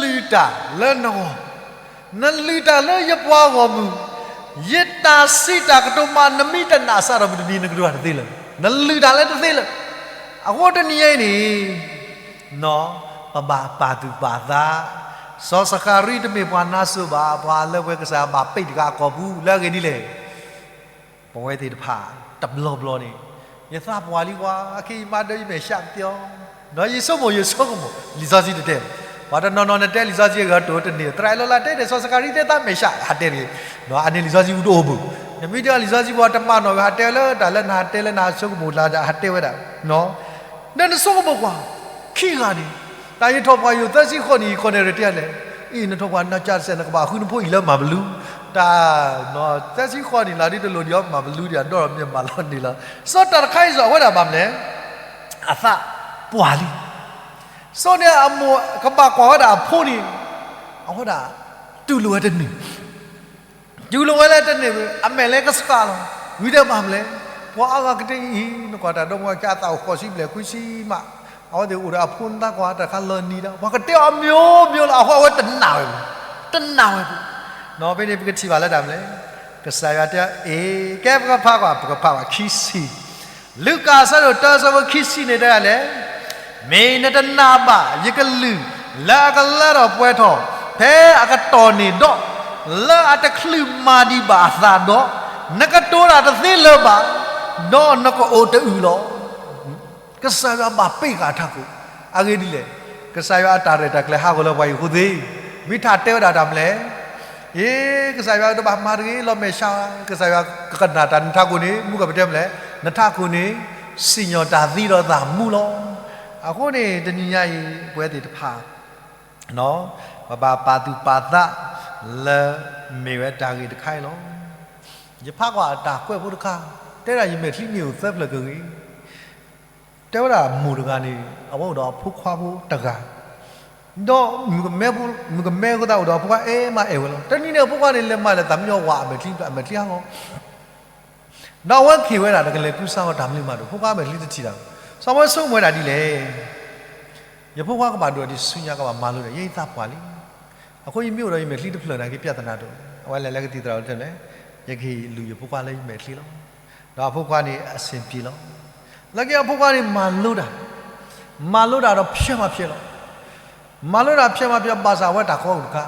လုၢ်တၢ်လၢနဂီၢ်, နလုၢ်တၢ်လၢယပှၤဂီၢ်မုၢ်, ယတၢ်စံးတၢ်ကတိၤမး နမ့ၢ်တနာ်စးထီၣ်မုၢ်တနံၤ နကတိၤတၢ်တသ့လၢၤ, နလုၢ်တၢ်လၢတသ့လၢၤ. အဃိတနံၤညါအံၤန့ၣ် ပဘၣ်ပာ်သူၣ်ပာ်သး, စီၤစဃၤရံတမ့ၢ်ပှၤနါစိၤဘၣ်, ပှၤလၢပှဲၤကစၢ်ဘၣ်ပ့းတဂၤအကီၢ်ပူၤ လၢအဂ့ၢ်ဒ်လဲၣ် ပဝဲသ့ၣ်တဖၣ် တဘျီဘျီန့ၣ် ယသးပှၢ်လံကွၢ်, အခဲအံၤမၤဒၢယမဲာ်ဆှးကသ့အီၤ, ဒီးယဆိကမိၣ်ယဆိကမိၣ် လံာ်စီဆှံတတဲဘၣ်. ပှၤတနီၤနီၤနတဲလံာ်စီဆှံအဂၤတိၤတန့ၢ်, သရၣ်လီၤလၢတဲန့ၣ် စီၤစဃၤရံတဲသးမဲာ်ဆှး ဟးတဲတဂ့ၤ, အန့ၣ်လံာ်စီဆှံပူၤတအိၣ်ဘၣ်. နမ့ၢ်တဲလံာ်စီဆှံပူၤတမၤနီၣ်ဝဲ ဟးတဲလၢတၢ်လၢနဟးတဲလၢနဟးဆိကမိၣ်လၢဟးတဲဝဲဒၣ် ဒီးနဆိကမိၣ်ကွၢ်, ခံဂၤန့ၣ်, တၢ်ယထီၣ်ပှၢ်ယိာ်သၢဆံဃိးနံၣ် ယခိၣ်နၢ်ရတဲလဲၣ်, အံၤ နထီၣ်ပှၢ်နၤကၢ်တစဲး နကဘၣ်ဃုနဖိအံၤလၢမၤဘျူး, တၢ်, သၢဆံဃိးနံၣ်လၢဒ်တလိၣ်ဒံးအီၤမၤဘျူးဒံး အဒီဒီးမ့ၢ်မၤလီၤန့ၣ်လီၤ. စီၤတၢ်တခါအံၤစီၤ အဝဲဒၣ်ဘၣ်မနုၤလဲၣ်, အသးပှၢ်လံ. စီၤန့ၣ်အမိၢ်ကဘၣ်ကွၢ်ဝဲဒၣ်အဖိန့ၣ်, အဝဲဒၣ် တူၢ်လိာ်ဝဲတန့ၢ် တူၢ်လိာ်ဝဲလၢတန့ၢ်ဝဲ အမဲာ်လဲၤကဆှးလီၤ. ဝံၤဒီးဘၣ်မနုၤလဲၣ်, ပှၤအါဂၤကတဲအံၤ နကွၢ်တၢ်ဒီမါ ကသးအိၣ်ဃိးဆံဘျဲၣ်ခွံဆံမး, အဝဲသ့ၣ်အိၣ်ဒီးအဖိနသးကွၢ် တၢ်ခါလီၤနံၤဒီး ပှၤကတဲအီၤအမျိုးမျိုးလီၤ. အဃိအဝဲတနာ်ဝဲဘၣ်, တနာ်ဝဲဘၣ်. ဖဲန့ၣ်ပကထံၣ်ဘၣ်လၢတၢ်မနုၤလဲၣ်, ကစၢ်ယွၤတဲအီၤ, ကဲပကဖးကွၢ်, ပကဖးကွၢ်ခံဆံ လူၤကၣ်အဆၢဒိၣ်တၢ အဆၢဖိခံဆံန့ၣ်တဲဒ်လဲၣ်, မ့ၢ်နတနာ်ဘၣ် ယကလုၢ်လၢအကလၢထီၣ်ပှဲၤထီၣ် ဖဲအကတီၢ်န့ၣ်ဒီး, လၢအတချုးမၤဒံးဘၣ်အသးဒီး, နကတိၤတၢ်တသ့လၢၤဘၣ်, ဒီးနကအိၣ်တအုၢ်လီၤ. ကစၢ်ယွၤဘၣ်ပ့းဃာ်ထးခိၣ်, အဂ့ၢ်ဒ်လဲၣ်, ကစၢ်ယွၤအတၢ်ရဲၣ်တၢ်ကျဲၤဟးဂီၤလၢပှၤဟံၣ်ဖိသ့, မ့ၢ်ထးတဲဝဲဒၣ်တၢ်မနုၤလဲၣ် အ့ ကစၢ်ယွၤတဘၣ်မၤတဂ့ၤ လီၤမဲာ်ဆှး, ကစၢ်ယွၤကကနၣ်တၢ်နထးခိၣ်န့ၣ် မုၢ်ကပတဲမနုၤလဲၣ်, နထးခိၣ်န့ၣ် စံၣ်ညီၣ်တၢ်သံဒီးသးမူလီၤ. အဃိန့ၣ် တနံၤညါအံၤ ပဝဲသ့ၣ်တဖၣ် ပဘၣ်ပာ်သူၣ်ပာ်သးလၢ မ့ၢ်ဝဲတၢ်ဂ့ၢ်တခါအံၤလီၤ. ယဖးကွၢ်တၢ်ကွဲးဖိတခါ, တဲဒၣ်ယမဲာ်ချံမ့ၢ်အိၣ်သၢဖျၢၣ်ကဂ့ၤ တဲဝဲဒၣ်မိၢ်တဂၤန့ၣ် အဝဲအိၣ်ဒီးအဖိခွါဖိတဂၤ, ဒီးမုၣ်ကမဲဖိ, မုၣ်ကမဲအဃိသတးအိၣ်ဒီးအဖိခွါအဲၣ်မးအဲၣ်ဝဲလီၤ. တနံၤန့ၣ် အဖိခွါန့ၣ် လဲၤမၤလၢသးမံညီဝးအမဲာ်ချံ, အမဲာ်ချံဟးဂီၤ, ဒီးအဝဲက့ၤဝဲဒၣ် တကလဲၤကူစါအီၤတၢ်မနုၤမးဒီး ဖိခွါအမဲာ်ချံတထံၣ်တၢ်ဘၣ်. စီၤပၤဆိကမိၣ်ဝဲဒၣ်ဒ်လဲၣ်, ယဖိခွါကဘၣ်ဒိးဒံးဆူညါ ကဘၣ်မၤလိဒီး ယဲယသးပှၢ်လံ. အဃိယမ့ၢ်အိၣ်ဒီးယမဲာ်ချံတဖျၢၣ်န့ၣ် ကပြဿနာတအိၣ်. အဝဲလဲၤလၢကသံၣ်သရၣ်တဲလဲၣ်, ယကဟ့ၣ်လူၤယဖိခွါလၢယမဲာ်ချံလီၤ. ဒီးအဖိခွါန့ၣ်အဆင်ပြေလီၤ. လၢက့အဖိခွါန့ၣ်မၤလိတၢ်, မၤလိတၢ်ဒီးဖျဲးမၤဖျဲးလီၤ. မၤလိတၢ်ဖျဲးမၤဖျဲး ဘၣ်ဆၣ်အဝဲတၢ်ကီအိၣ်တခါ,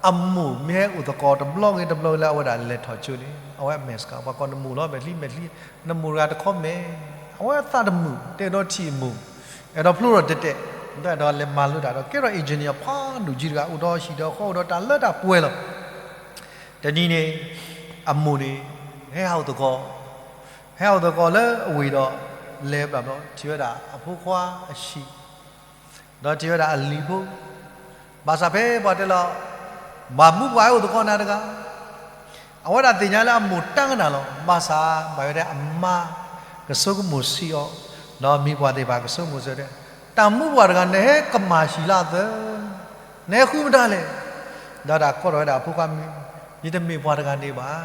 အမိၢ်မ့ၢ်ဟဲအိၣ်သကိးတဘျီဂ့ၤတဘျီဂ့ၤလၢအဝဲဒၣ်လဲၤထီၣ်ကၠိန့ၣ် အဝဲအမဲာ်စှၤ ပှၤကိးနမိၢ်လီၤ မဲာ်ချံမဲာ်ချံ, နမိၢ်တဂၤတခီမဲာ်, အဝဲအသးတမုာ် တအဲၣ်ဒိးထံၣ်အမိၢ်, အဲၣ်ဒိးဖျိထီၣ်တဲာ်တဲာ်, ဒီးအဲၣ်ဒိးလဲၤမၤလိတၢ်ဒီး ကဲထီၣ် engineer ဖးဒိၣ်က့တဂၤ အိၣ်ဒီးဟံၣ်ဒီးဃီ အိၣ်ဒီးတၢ်လၢတၢ်ပှဲၤလီၤ. တနံၤန့ၣ် အမိၢ်န့ၣ် ဟဲဟးအိၣ်သကိး, ဟဲဟးအိၣ်သကိးလၢအဝ့ၢ်ဒီး လဲၤဘျီဘျီ ထံၣ်ဝဲဒၣ်အဖိခွါအဟံၣ်, ဒီးထံၣ်ဝဲဒၣ်အလံၤဖိ, ဘၣ်ဆၣ်ဖဲပှၤတဲလီၤ, ဘၣ်မူပှၤဟဲအိၣ်သကိးနၤတဂၤ, အဝဲဒၣ်သ့ၣ်ညါလၢအမိၢ်တၢ်ကနၣ်လီၤ. ဘၣ်ဆၣ် ဘၣ်ဝဲဒၣ်အမါ ကဆိကမိၣ်ဆံးအီၤ, ဒီးမံၤပှၢ်သ့ၣ်တဖၣ်ကဆိကမိၣ်ဆံးအီၤ, တၢ်မူပှၤတဂၤ နဟဲကမၣ်ဟံၣ်လၢအသၢ, နဟဲဃုမတၤလဲၣ်. ဒီးတၢ်ကိးထီၣ်ဝဲဒၣ်အဖိခွါမံၤ, ယတမ့ၢ်ပှၤတဂၤန့ၣ်ဘၣ်,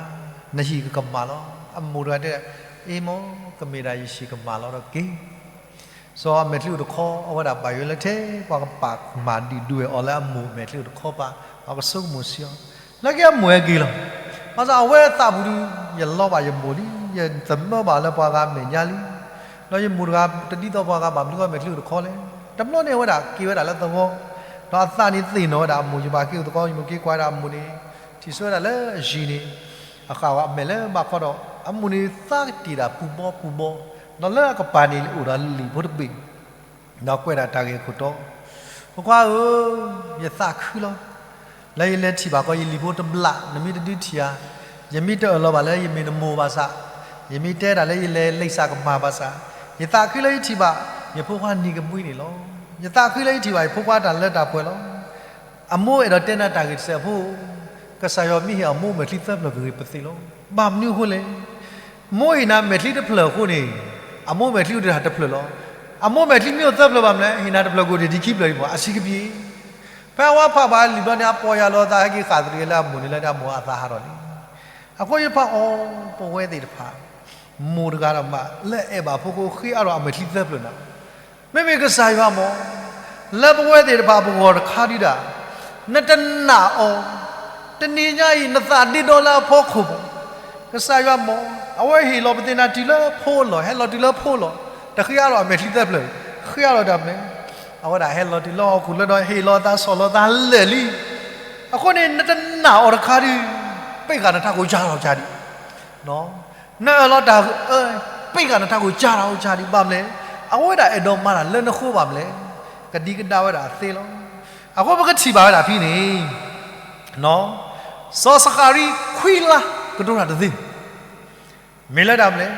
နဟံၣ်ကကမၣ်လီၤ. အမိၢ်တဂၤတဲ, အ့မိၢ်, ကမ့ၢ်ဒၣ်ယဟံၣ်ကမၣ်လီၤဒီးက့ၤ စီၤအမဲာ်ချံအိၣ်တခီ အဝဲဒၣ်ဘၣ်ယိၣ်လၢထဲ ပှၤကပာ်မၤဒုၣ်ဒွဲၣ်အီၤလၢအမိၢ်မဲာ်ချံအိၣ်တခီပၤ, အကဆိကမိၣ်ဆံးအီၤ, လၢက့အမိၢ်ဟဲက့ၤလီၤ. ဘၣ်ဆၣ်အဝဲသးပူၤဒုး ယလီဘၣ်ယမိၢ်လံ, ယသမၢဘၣ်လၢပှၤဂၤမဲာ်ညါလံ, ဒီးယမိၢ်တဂၤတဒ်သိးပှၤဂၤဘၣ်မနုၤဃိမဲာ်ချံအိၣ်တခီလဲၣ်. တဘျီန့ၣ်အဝဲဒၣ်က့ၤဝဲဒၣ်လၢသဝီ, ဒီးအသးန့ၣ်သ့ၣ်နီၣ်ဝဲဒၣ်အမိၢ်, ယဘၣ်က့ၤအိၣ်သကိး ယမိၢ်က့ၤကွၢ်ဝဲဒၣ်အမိၢ်န့ၣ်, ထံၣ်ဆိဝဲဒၣ်လၢအယံၤန့ၣ် အဃၣ်ဝဲအမဲာ်လၢဘၣ်ခီဒီး အမိၢ်န့ၣ်သးကတ့ၢ်ဒၣ်ပူၤဘီပူၤဘီ, ဒီးလၢအကပၤန့ၣ်အိၣ်ဒီးလံာ်ဖိတဘ့ၣ်, ဒီးကွဲးဒၣ်တၢ်ဂ့ၢ်အခိၣ်တီ, ဖိခွါဧၢ, ယသးခုလီၤ. လၢယလဲၤထံၣ်ဘၣ်ကီးယလံာ်ဖိတဘျီ, နမ့ၢ်တဒုးထံၣ်ဧါ, ယမ့ၢ်တအၢၣ်လီၤဘၣ်လၢယမ့ၢ်နမိၢ်ဘၣ်ဆၣ်, ယမ့ၢ်တဲဒၣ်လၢယလဲၤလံာ်စၢ်ကမၣ်ဘၣ်ဆၣ်, ယသးခုလၢယထံၣ်ဘၣ် ယဖိခွါနံၤကမှံန့ၣ်လီၤ. ယသးခုလၢယထံၣ်ဘၣ်ယဖိခွါတၢ်လၢတၢ်ပှဲၤလီၤ. အမိၢ်အဲၣ်ဒိးတဲနၤတၢ်ဂ့ၢ်တစဲးဖိ, ကစၢ်ယွၤမ့ၢ်ဟ့ၣ်အမိၢ်မဲာ်ချံသၢဖျၢၣ်ကဂ့ၤပသ့လီၤ. ဘၣ်မနုၤအဃိလဲၣ်. မိၢ်ဟ့ၣ်နၤမဲာ်ချံတဖျၢၣ်အဃိန့ၣ်, အမိၢ်မဲာ်ချံအိၣ်တၢ်တဖျၢၣ်လီၤ. အမိၢ်မဲာ်ချံမ့ၢ်အိၣ်သၢဖျၢၣ်ဘၣ်မနုၤလဲၣ်, ဟ့ၣ်နၤတဖျၢၣ်ကအိၣ်ဒံးခံဖျၢၣ်အံၤမး အဆံးကပံၤ. ဖဲအဝဲဖးဘၣ်လံာ်ဘျီန့ၣ် အပီၢ်ယၢ်လီၤအသး ဟဲက့ၤဃၣ်သရံးလၢအမိၢ်န့ၣ် လၢဒၣ်အမိၢ်အသးဟးထီၣ်လံ. အဃိယဖးအီၤ, ပဝဲသ့ၣ်တဖၣ် မိၢ်တဂၤဒီးမး လၢအဲၣ်ဘၣ်ဖိကိးဃ့အါထီၣ်အမဲာ်ချံသၢဖျၢၣ်န့ၣ်, မ့မ့ၢ်ကစၢ်ယွၤမး, လၢပဝဲသ့ၣ်တဖၣ်ပဂီၢ်တခါဒုဒၣ်, နတနာ်အီၤ, တနံၤညါအံၤ နသးဒ့ဒီလၢအဖီခိၣ်မး, ကစၢ်ယွၤမး, အဝဲဟ့ၣ်လီၤပသ့ၣ်နၤတုၤလၢဖိအလီၢ်, ဟဲလီၤတုၤလၢဖိအလီၢ်, တဃ့အါထီၣ်အမဲာ်ချံသၢဖျၢၣ်, ဃ့အါထီၣ်တၢ်မနုၤလဲၣ်. အဝဲဒၣ်ဟဲလီၤတုၤလၢဟီၣ်ခိၣ်လၢဒီး ဟ့ၣ်လီၤအသးဆီၣ်လီၤသးလၢာ်လံ. အဃိန့ၣ် နတနာ်အီၤတခါဒု, ပ့ၢ်ဃာ်နထးခိၣ်ကၢ်ထီၣ်ကၢ်ဒံး နအၢၣ်လီၤတၢ်အၢ, ပ့ၢ်ဃာ်နထးခိၣ်ကၢ်ထီၣ်ကၢ်ဒံး ဘၣ်မနုၤလဲၣ်. အဝဲဒၣ်အဲၣ်ဒိးမၤတၢ်လၢနဃိဘၣ်မနုၤလဲၣ်. ကဒံကဒါဝဲဒၣ်အသ့လီၤ. အဃိပကထံၣ်ဘၣ်ဝဲဒၣ်ဖဲန့ၣ်, စီၤစဃၤရံခွံလါကတိၤတၢ်တသ့ မ့ၢ်လၢဒၣ်မနုၤလဲၣ်.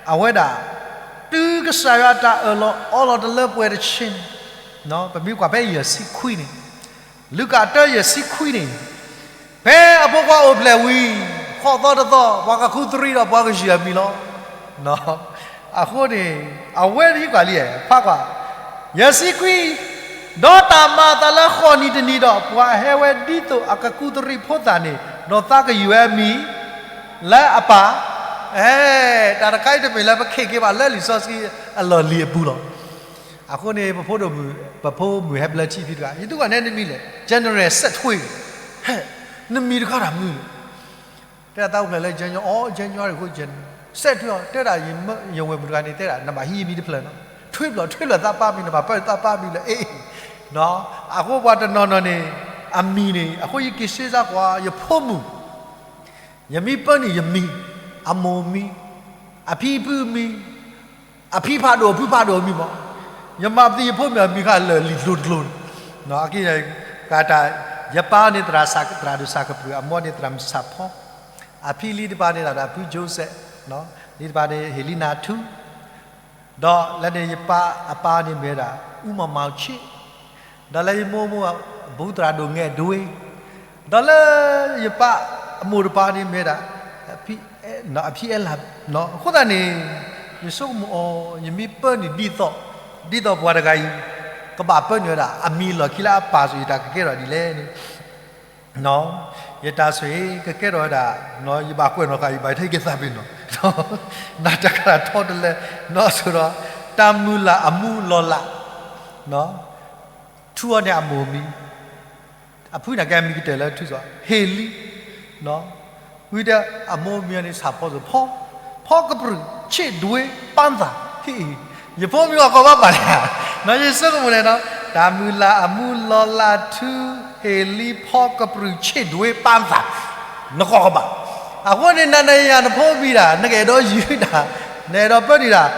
အဝဲဒၣ် တုၤကစၢ်ယွၤအတၢ်အၢၣ်လီၤအီလီၤတလၢပှဲၤတဆ့န့ၣ်, ပမ့ၢ်ကွၢ်ဖဲယဲၢ်ဆံခွံန့ၣ်, လူၤကၣ်တၢယဲၢ်ဆံခွံန့ၣ်, ဖဲအဖိခွါအိၣ်ဖျဲၣ်ဝံၤ ဃိးသီတသီ ပှၤကခူသူၣ်ရံဒီးပှၤကယုၢ်အမံၤလီၤ. အဃိန့ၣ် အဝဲသ့ၣ်ကွၢ်လံ, ဖးကွၢ်, ယဲၢ်ဆံခွံ, ဒီးတၢ်မၤအသးလၢဃိးနံၤတနံၤဒီး ပှၤဟဲဝဲဒ်သိးအကခူသူၣ်ရံဖိသၣ်န့ၣ် ဒီးသးကယုၢ်ဝဲအမံၤ လၢအပၢ်, အဲ, တၢ်တခါအံၤတမ့ၢ်လၢပခ့ၣ်က့ၤဘၣ်လၢလံာ်စီဆှံအလီၢ်လံၤအပူၤလီၤ. အဃိန့ၣ် ပဖိဒိၣ်မုၣ်, ပဖိမုၣ်ဟဲဘျၢထံဖံတဂၤ, ယသူၣ်ကီၢ်နဲနမံၤလဲၣ်, ကၠဲနရဲၣ်စဲးထွ့, ဟဲ, နမံၤတခါတၢ်မနုၤလဲၣ်. တဲဒၣ်သးအိၣ်ဖျဲၣ်လၢ January, အီ January အဃိ January စဲးထွ့အီၤ, တဲဒၣ် ယဝဲၢ်မုၣ်တဂၤန့ၣ် တဲဒၣ် နဘၣ်ဟံးယမံၤတဖျၢၣ်နီၤ, ထွ့ဖျၢၣ် ထွ့ဖျၢၣ်သးပၢ်မံၤ နဘၣ်ပၢသးပၢ်မံၤလၢအ့ၣ်, အဃိပှၤတနီၤနီၤန့ၣ် အမံၤန့ၣ် အဃိယက့ၤစ့စါကွၢ် ယဖိမုၣ် ယမံၤပၢနုၢ်ယမံၤ, အမိၢ်မံၤ, အဖံဖုမံၤ, အဖံဖးဒိၣ်အဖုဖးဒိၣ်အမံၤမး, ယမၤပသံယဖိမုၣ်အမံၤဃာ်လၢာ်လံာ်ကျိၤတကျိၤန့ၣ်, အက့ၢ်, တၢ်, ယပၢ်န့ၣ်သရၣ်ဒိၣ်စၢ်ကပြုၢ်, အမိၢ်န့ၣ်သရၣ်မုၣ်ဆၣ်ဖီ, အဖံလံတပၤန့ၣ်သရၣ်ဖုကၠိစဲး, လံတပၤန့ၣ်ဟ့ၣ်လံနၤထူ ဒီးလၢန့ၣ်ယပၢ်အပၢ်န့ၣ်မ့ၢ်ဝဲဒၣ် အူမၤမၤဆ့, ဒီးလၢယမိၢ်မိၢ် ဘူးသရၣ်ဒိၣ်ငဲၤဒွ့, ဒီးလၢယပၢ်အမိၢ်တပၤန့ၣ်မ့ၢ်ဝဲဒၣ် အဖံအဲလၢ်, အဃိသတးန့ၣ် ယဆိကမိၣ်အီၤ ယမ့ၢ်ပၢနုာ်ဒ်သိး, ဒ်သိးပှၤတဂၤအံၤ ကဘၣ်ပၢနုာ်ဝဲဒၣ် အမံၤလီၢ်ခံလၢအပၢ်စ့ၢ် ယတၢ်ကကဲထီၣ်ဒ်လဲၣ်န့ၣ်, ယတၢ်ဆိၣ်ဂ့ၤ ကကဲထီၣ်ဝဲဒၣ်, ယဘၣ်ကွဲးနီၣ်ဃာ် ယဘၣ်ထဲက့ၤသးပ့ၤနီၣ်, နတၢ်ကရၢထီတလဲ, နီၢ်ဆိဒီး တၢ်မုၢ်လၢ်အမူလီၤလး ထူအီၤန့ၣ်အမိၢ်မံၤ, အဖုန့ၣ်ကဲမံၤကတၢၢ်လၢထူစီၤ ဟ့ၣ်လံ, ဝံၤဒီးအမိၢ်မံၤန့ၣ် ဆၣ်ဖီစိၤဖီ, ဖီကပြုၢ် ဆ့ၣ်ဒွ့ပၢ်သၣ်, ယဖိမံၤအီၤကိးဘၣ်ဘၣ်လဲၣ်, ယဆိကမိၣ်န့ၣ်ဒီး တၢ်မုၢ်လၢ်အမူလီၤလးထူ ဟ့ၣ်လံ ဖီကပြုၢ် ဆ့ၣ်ဒွ့ပၢ်သၣ်, နကီၢ်ကဘၣ်, အဃိန့ၣ် နၤနယၤနဖိမံၤဒၣ် နကအဲၣ်ဒိးယုၢ်ဒၣ်, နအဲၣ်ဒိးပၢနုာ်ဒၣ်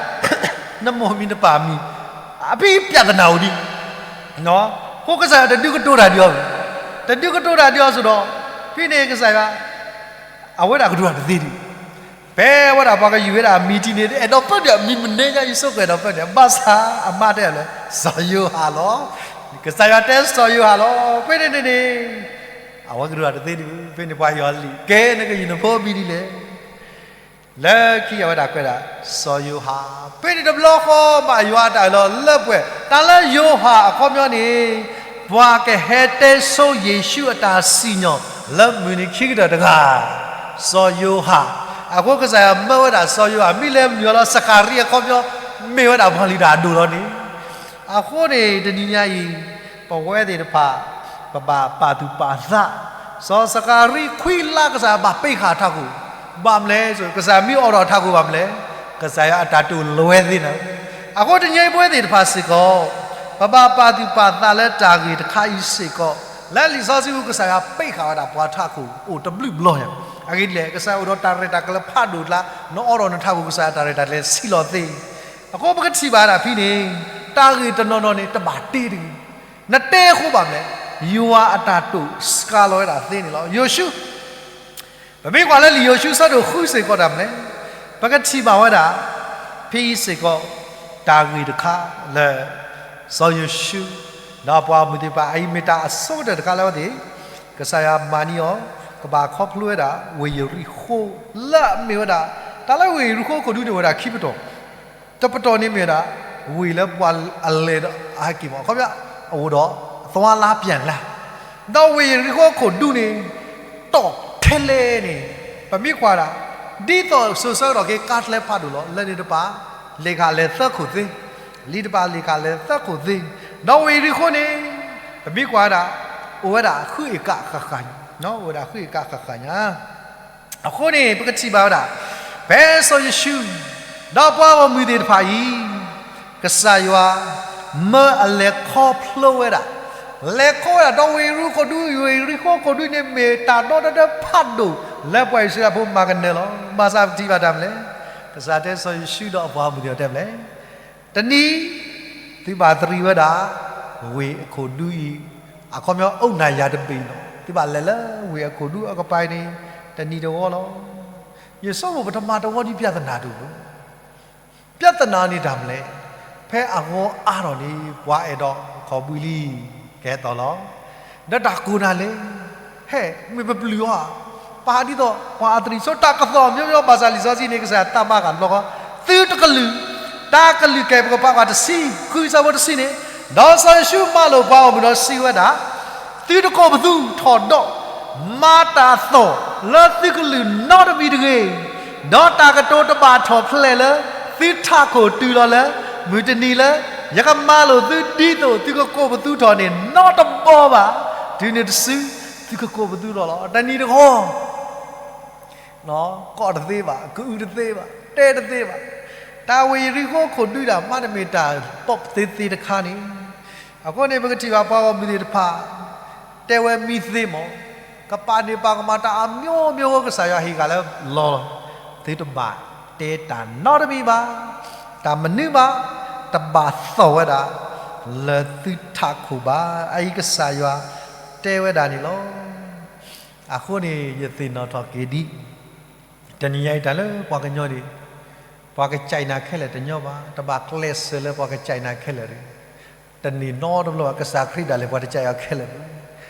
နမိၢ်မံၤနပၢ်မံၤ, အဖံပြဿနာအိၣ်ဒံး, အဃိကစၢ်ယွၤတဒုးကတိၤတၢ်ဒ်အီၤ, တဒုးကတိၤတၢ်ဒ်အီၤစ့ၢ်ဒီး, ဖဲန့ၣ်ကစၢ်ယွၤ အဝဲဒၣ်ကဒိၣ်တၢ်တသ့ဒံး, ဖဲဝဲဒၣ်ပှၤကယုၢ်ဝဲဒၣ်အမံၤတံၢ်န့ၣ် အဲၣ်ဒိးပၢနုာ်အမံၤမနုၤညါ ယဆိကမိၣ်အဲၣ်ဒိးပၢနုာ် ဘၣ်ဆၣ်အမါတဲလဲၣ် စီၤယိၤဟၣ်လီၤ, ကစၢ်ယွၤတဲစီၤယိၤဟၣ်လီၤ, ဖဲန့ၣ်န့ၣ်န့ၣ် အဝဲကဒိၣ်တၢ်တသ့ဒံး, ဖဲန့ၣ်ပှၤယွၤလံာ် ကဲနကယုၢ်နဖိမံၤဒ်လဲၣ် လၢခံအဝဲဒၣ်ကွဲးဒၣ် စီၤယိၤဟၣ်, ဖဲန့ၣ်တဘျီဃီဘၣ်ယွၤအတၢ်အၢၣ်လီၤလၢပှဲၤ, တၢ်လၢယိၤဟၣ်အခီပညီန့ၣ် ပှၤကဟဲတဲဆိယ့ၣ်ၡူးအတၢ်စံၣ်ညီၣ်လၢမုၢ်နံၤခံကတၢၢ်တဂၤ, စီၤယိၤဟၣ်, အဃိကစၢ်ယွၤမၢဝဲဒၣ်စီၤယိၤဟၣ် မ့ၢ်လဲၤမုာ်အီၤလီၤ စကၤရံအခီပညီ မ့ၢ်ဝဲဒၣ်ပှၤလုၢ်တၢ်အဒိၣ်လီၤန့ၣ် အဃိန့ၣ် တနံၤညါအံၤ ပဝဲသ့ၣ်တဖၣ် ပဘၣ်ပာ်သူၣ်ပာ်သး, စီၤစကၤရံခွံလါကစၢ်ယွၤဘၣ်ပ့းဃာ်အထးခိၣ်, ဘၣ်မနုၤလဲၣ်, ကစၢ်မ့ၢ်အိးထီၣ်အထးခိၣ်ဘၣ်မနုၤလဲၣ်, ကစၢ်ယွၤအတၢ်တိာ်လွဲသ့ၣ်န့ၣ်, အဃိတနံၤအံၤပဝဲသ့ၣ်တဖၣ်စ့ၢ်ကီး ပဘၣ်ပာ်သူၣ်ပာ်သးလၢတၢ်ဂ့ၢ်တခါအံၤစ့ၢ်ကီး, လၢလံာ်စီဆှံပူၤ ကစၢ်ယွၤပ့းဃာ်ဝဲဒၣ်ပှၤထးခိၣ်အိၣ်တဘျုးဘျီညါ, အဂ့ၢ်ဒ်လဲၣ်, ကစၢ်ယွၤအိၣ်ဒီးတၢ်ရဲၣ်တၢ်ကျဲၤဖးဒိၣ်အကျါ, နအိးထီၣ်နထးခိၣ် ကစၢ်ယွၤတၢ်ရဲၣ်တၢ်ကျဲၤဆံးလီၤသ့, အဃိပကထံၣ်ဘၣ်ဒၣ်ဖဲန့ၣ် တၢ်ဂ့ၢ်တနီၤနီၤန့ၣ် တဘၣ်တဲတဂ့ၤ, နတဲအဃိဘၣ်မနုၤလဲၣ်, ယွၤအတၢ်တိာ်စှၤလီၤဝဲဒၣ်သ့န့ၣ်လီၤ. ယိၤၡူ ပမ့ၢ်ကွၢ်လၢလံာ်ယိၤၡူအဆၢဒိၣ်ဃုစ့ၢ်ကီးတၢ်မနုၤလဲၣ်, ပကထံၣ်ဘၣ်ဝဲဒၣ် ဖဲအံၤစ့ၢ်ကီး တၢ်ဂ့ၢ်တခါလၢ စီၤယိၤၡူ ဒီးပှၤဂီၢ်မုၢ်သ့ၣ်တဖၣ် အအံၤမ့ၢ်တၢ်အဆိကတၢၢ်တခါလၢအဝဲသ့ၣ် ကစၢ်ယွၤမၤန့ၢ်အီၤ ကဘၣ်ခီဖျိဝဲဒၣ် ဝ့ၢ်ယရံၣ်ဃိၣ် လၢအမ့ၢ်ဝဲဒၣ် တၢ်လၢဝ့ၢ်ယရံၣ်ဃိၣ်ခိၣ်ဒူန့ၣ် အိၣ်ဝဲဒၣ်ခံပတီၢ် တပတီၢ်န့ၣ်မ့ၢ်ဝဲဒၣ် ဝ့ၢ်လၢပှၤအလဲၤဒီးအဟဲက့ၤမး အခီပညီ အအိၣ်ဒီး အသွါလါပျၢ်လါ, ဒီးဝ့ၢ်ယရံၣ်ဃိၣ်ခိၣ်ဒူန့ၣ် တီၢ်ထဲလဲၣ်န့ၣ် ပမ့ၢ်ကွၢ်ဒၣ် ဒ်သိးစိၤဆၢကတီၢ်က့ၤ ကါကျဲဖးဒိၣ်လီၤ လၢန့ၣ်တပၤ လ့ၣ်ဃာ်လဲၤသၢခိၣ်သ့, လံာ်တပၤလ့ၣ်ဃာ်လဲၤသၢခိၣ်သ့, ဒီးဝ့ၢ်ယရံၣ်ဃိၣ်န့ၣ် ပမ့ၢ်ကွၢ်ဝဲဒၣ် အိၣ်ဝဲဒၣ်ဃုအ့ၣ်ကၣ်ဃၣ်ဃၣ်ညါ, အိၣ်ဝဲဒၣ်ဃုအ့ၣ်ကၣ်ဃၣ်ဃၣ်ညါ အဃိန့ၣ် ပကထံၣ်ဘၣ်ဝဲဒၣ် ဖဲစီၤယိၤၡူ ဒီးပှၤဂီၢ်မုၢ်သ့ၣ်တဖၣ်အံၤ ကစၢ်ယွၤ မၢအလဲၤခီဖျိဝဲဒၣ်, လဲၤခီဝဲဒၣ် ဒီးဝ့ၢ်ယရံၣ်ဃိၣ်ခိၣ်ဒူ, ဝ့ၢ်ယရံၣ်ဃိၣ်ခိၣ်ဒူန့ၣ် မ့ၢ်တၢ်ဒီတဒၢဖးဒိၣ် လၢပှၤအံၣ်စရ့လးဖိမၤကနၢၤလီၤ. ဘၣ်ဆၣ်ပထံၣ်ဘၣ်တၢ်မနုၤလဲၣ်, ကစၢ်တဲစီၤယိၤၡူဒီးအပှၤဂီၢ်မုၢ်သ့ၣ်တဖၣ်တဲမနုၤလဲၣ် တနံၤ သုဘၣ်သရံးဝဲဒၣ် ဝ့ၢ်အခိၣ်ဒူအံၤ, အခီပညီ အိၣ်နၢ်ယၤတဘ့ၣ်လီၤ. သုဘၣ်လဲၤလၢဝ့ၢ်အခိၣ်ဒူအကပၤအံၤန့ၣ် တနံၤတဝီလီၤ. ယဆိကမိၣ်ပတမၤတဝီဒ်ပြဿနာတအိၣ်ဘၣ်. ပြဿနာန့ၣ်တၢ်မနုၤလဲၣ်, ဖဲအဂီၤအါထီၣ်န့ၣ် ပှၤအဲၣ်ဒိးခီၣ်ဘှံးလံ, ကဲသိးလီၤ. ဒီးတၢ်ကိၢ်နၤလဲၣ်, ဟဲ မ့ၢ်ပပျုၢ်အီၤဧါ, ပဟးဒ်သိး ပှၤအသရံၣ်စိ တၢ်ကသီၣ် မျိုးမျိုး ဘၣ်ဆၣ်လံာ်စီဆှံန့ၣ် ကစၢ်ယွၤတၢ်ဘၣ်ဃးလီၤကီ သုတကလုာ်, တၢ်ကလုၢ်ကဲ ပကဖးကွၢ်တဆံ, ဃုဆၢဖိတဆံန့ၣ်, ဒီးစီၤယိၤၡူမၤလိာ်ပှၤဂီၢ်မုၢ်ဒီးစံးဝဲဒၣ်, သုတကိးပသူထီၣ်ဒီး မၤတၢ်သီၣ်လၢသုကလုၢ်နီတမံၤတဂ့ၤ, ဒီးတၢ်ကတိၤတဘၣ်ထီၣ်ဖျဲးလၢသုထးခိၣ်တုၤလီၤလၢ မုၢ်တနံၤလၢ ယကမၤလိာ်သုဒ်သိးသုကကိးပသူထီၣ်န့ၣ် နီတဘီဘၣ်, တုၤနုၤတစု သုကကိးပသူထီၣ်လီၤ. တနံၤတဂီၤ ကိးတသ့ဘၣ်, ကအုတသ့ဘၣ်, တဲတသ့ဘၣ်. တၢ်ဝ့ၢ်ယရံၣ်ဃိၣ်ခိၣ်ဒူဒၣ် မ့တမ့ၢ်တၢ်ပီၣ်သ့သ့တခါန့ၣ်, အဃိန့ၣ် ပကထံၣ်ဘၣ်ပှၤဂီၢ်မုၢ်သ့ၣ်တဖၣ် တဲဝဲမံသ့မး, ကပာ်န့ၢ်ပာ်ကမၣ်တၢ်အမျိုးမျိုး ကစၢ်ယွၤဟ့ၣ်ဃာ်လၢလီၤလီၤ. သုတဘၣ်တဲတၢ်နီတမံၤဘၣ်, တၢ်မနုၤဘၣ်, တဘၣ်သီၣ်ဝဲဒၣ် လၢသုထးခိၣ်ဘၣ်. အအံၤကစၢ်ယွၤတဲဝဲဒၣ်န့ၣ်လီၤ. အဃိန့ၣ် ယသ့ၣ်နီၣ်ထီၣ်က့ၤဒ် တနံၤညါအံၤတၢ်လၢပှၤကညီန့ၣ် ပှၤကစံးနၤခဲလၢာ်တညီဘၣ်, တဘၣ်ကျဲးစၢးလၢပှၤကစံးနၤခဲလၢာ်တဂ့ၤ. တန့ၢ်နီတဘျီဘၣ် ကစၢ်ခရံာ်ဒၣ်လဲာ် ပှၤတစံးအီၤခဲလၢာ်တဂ့ၤ.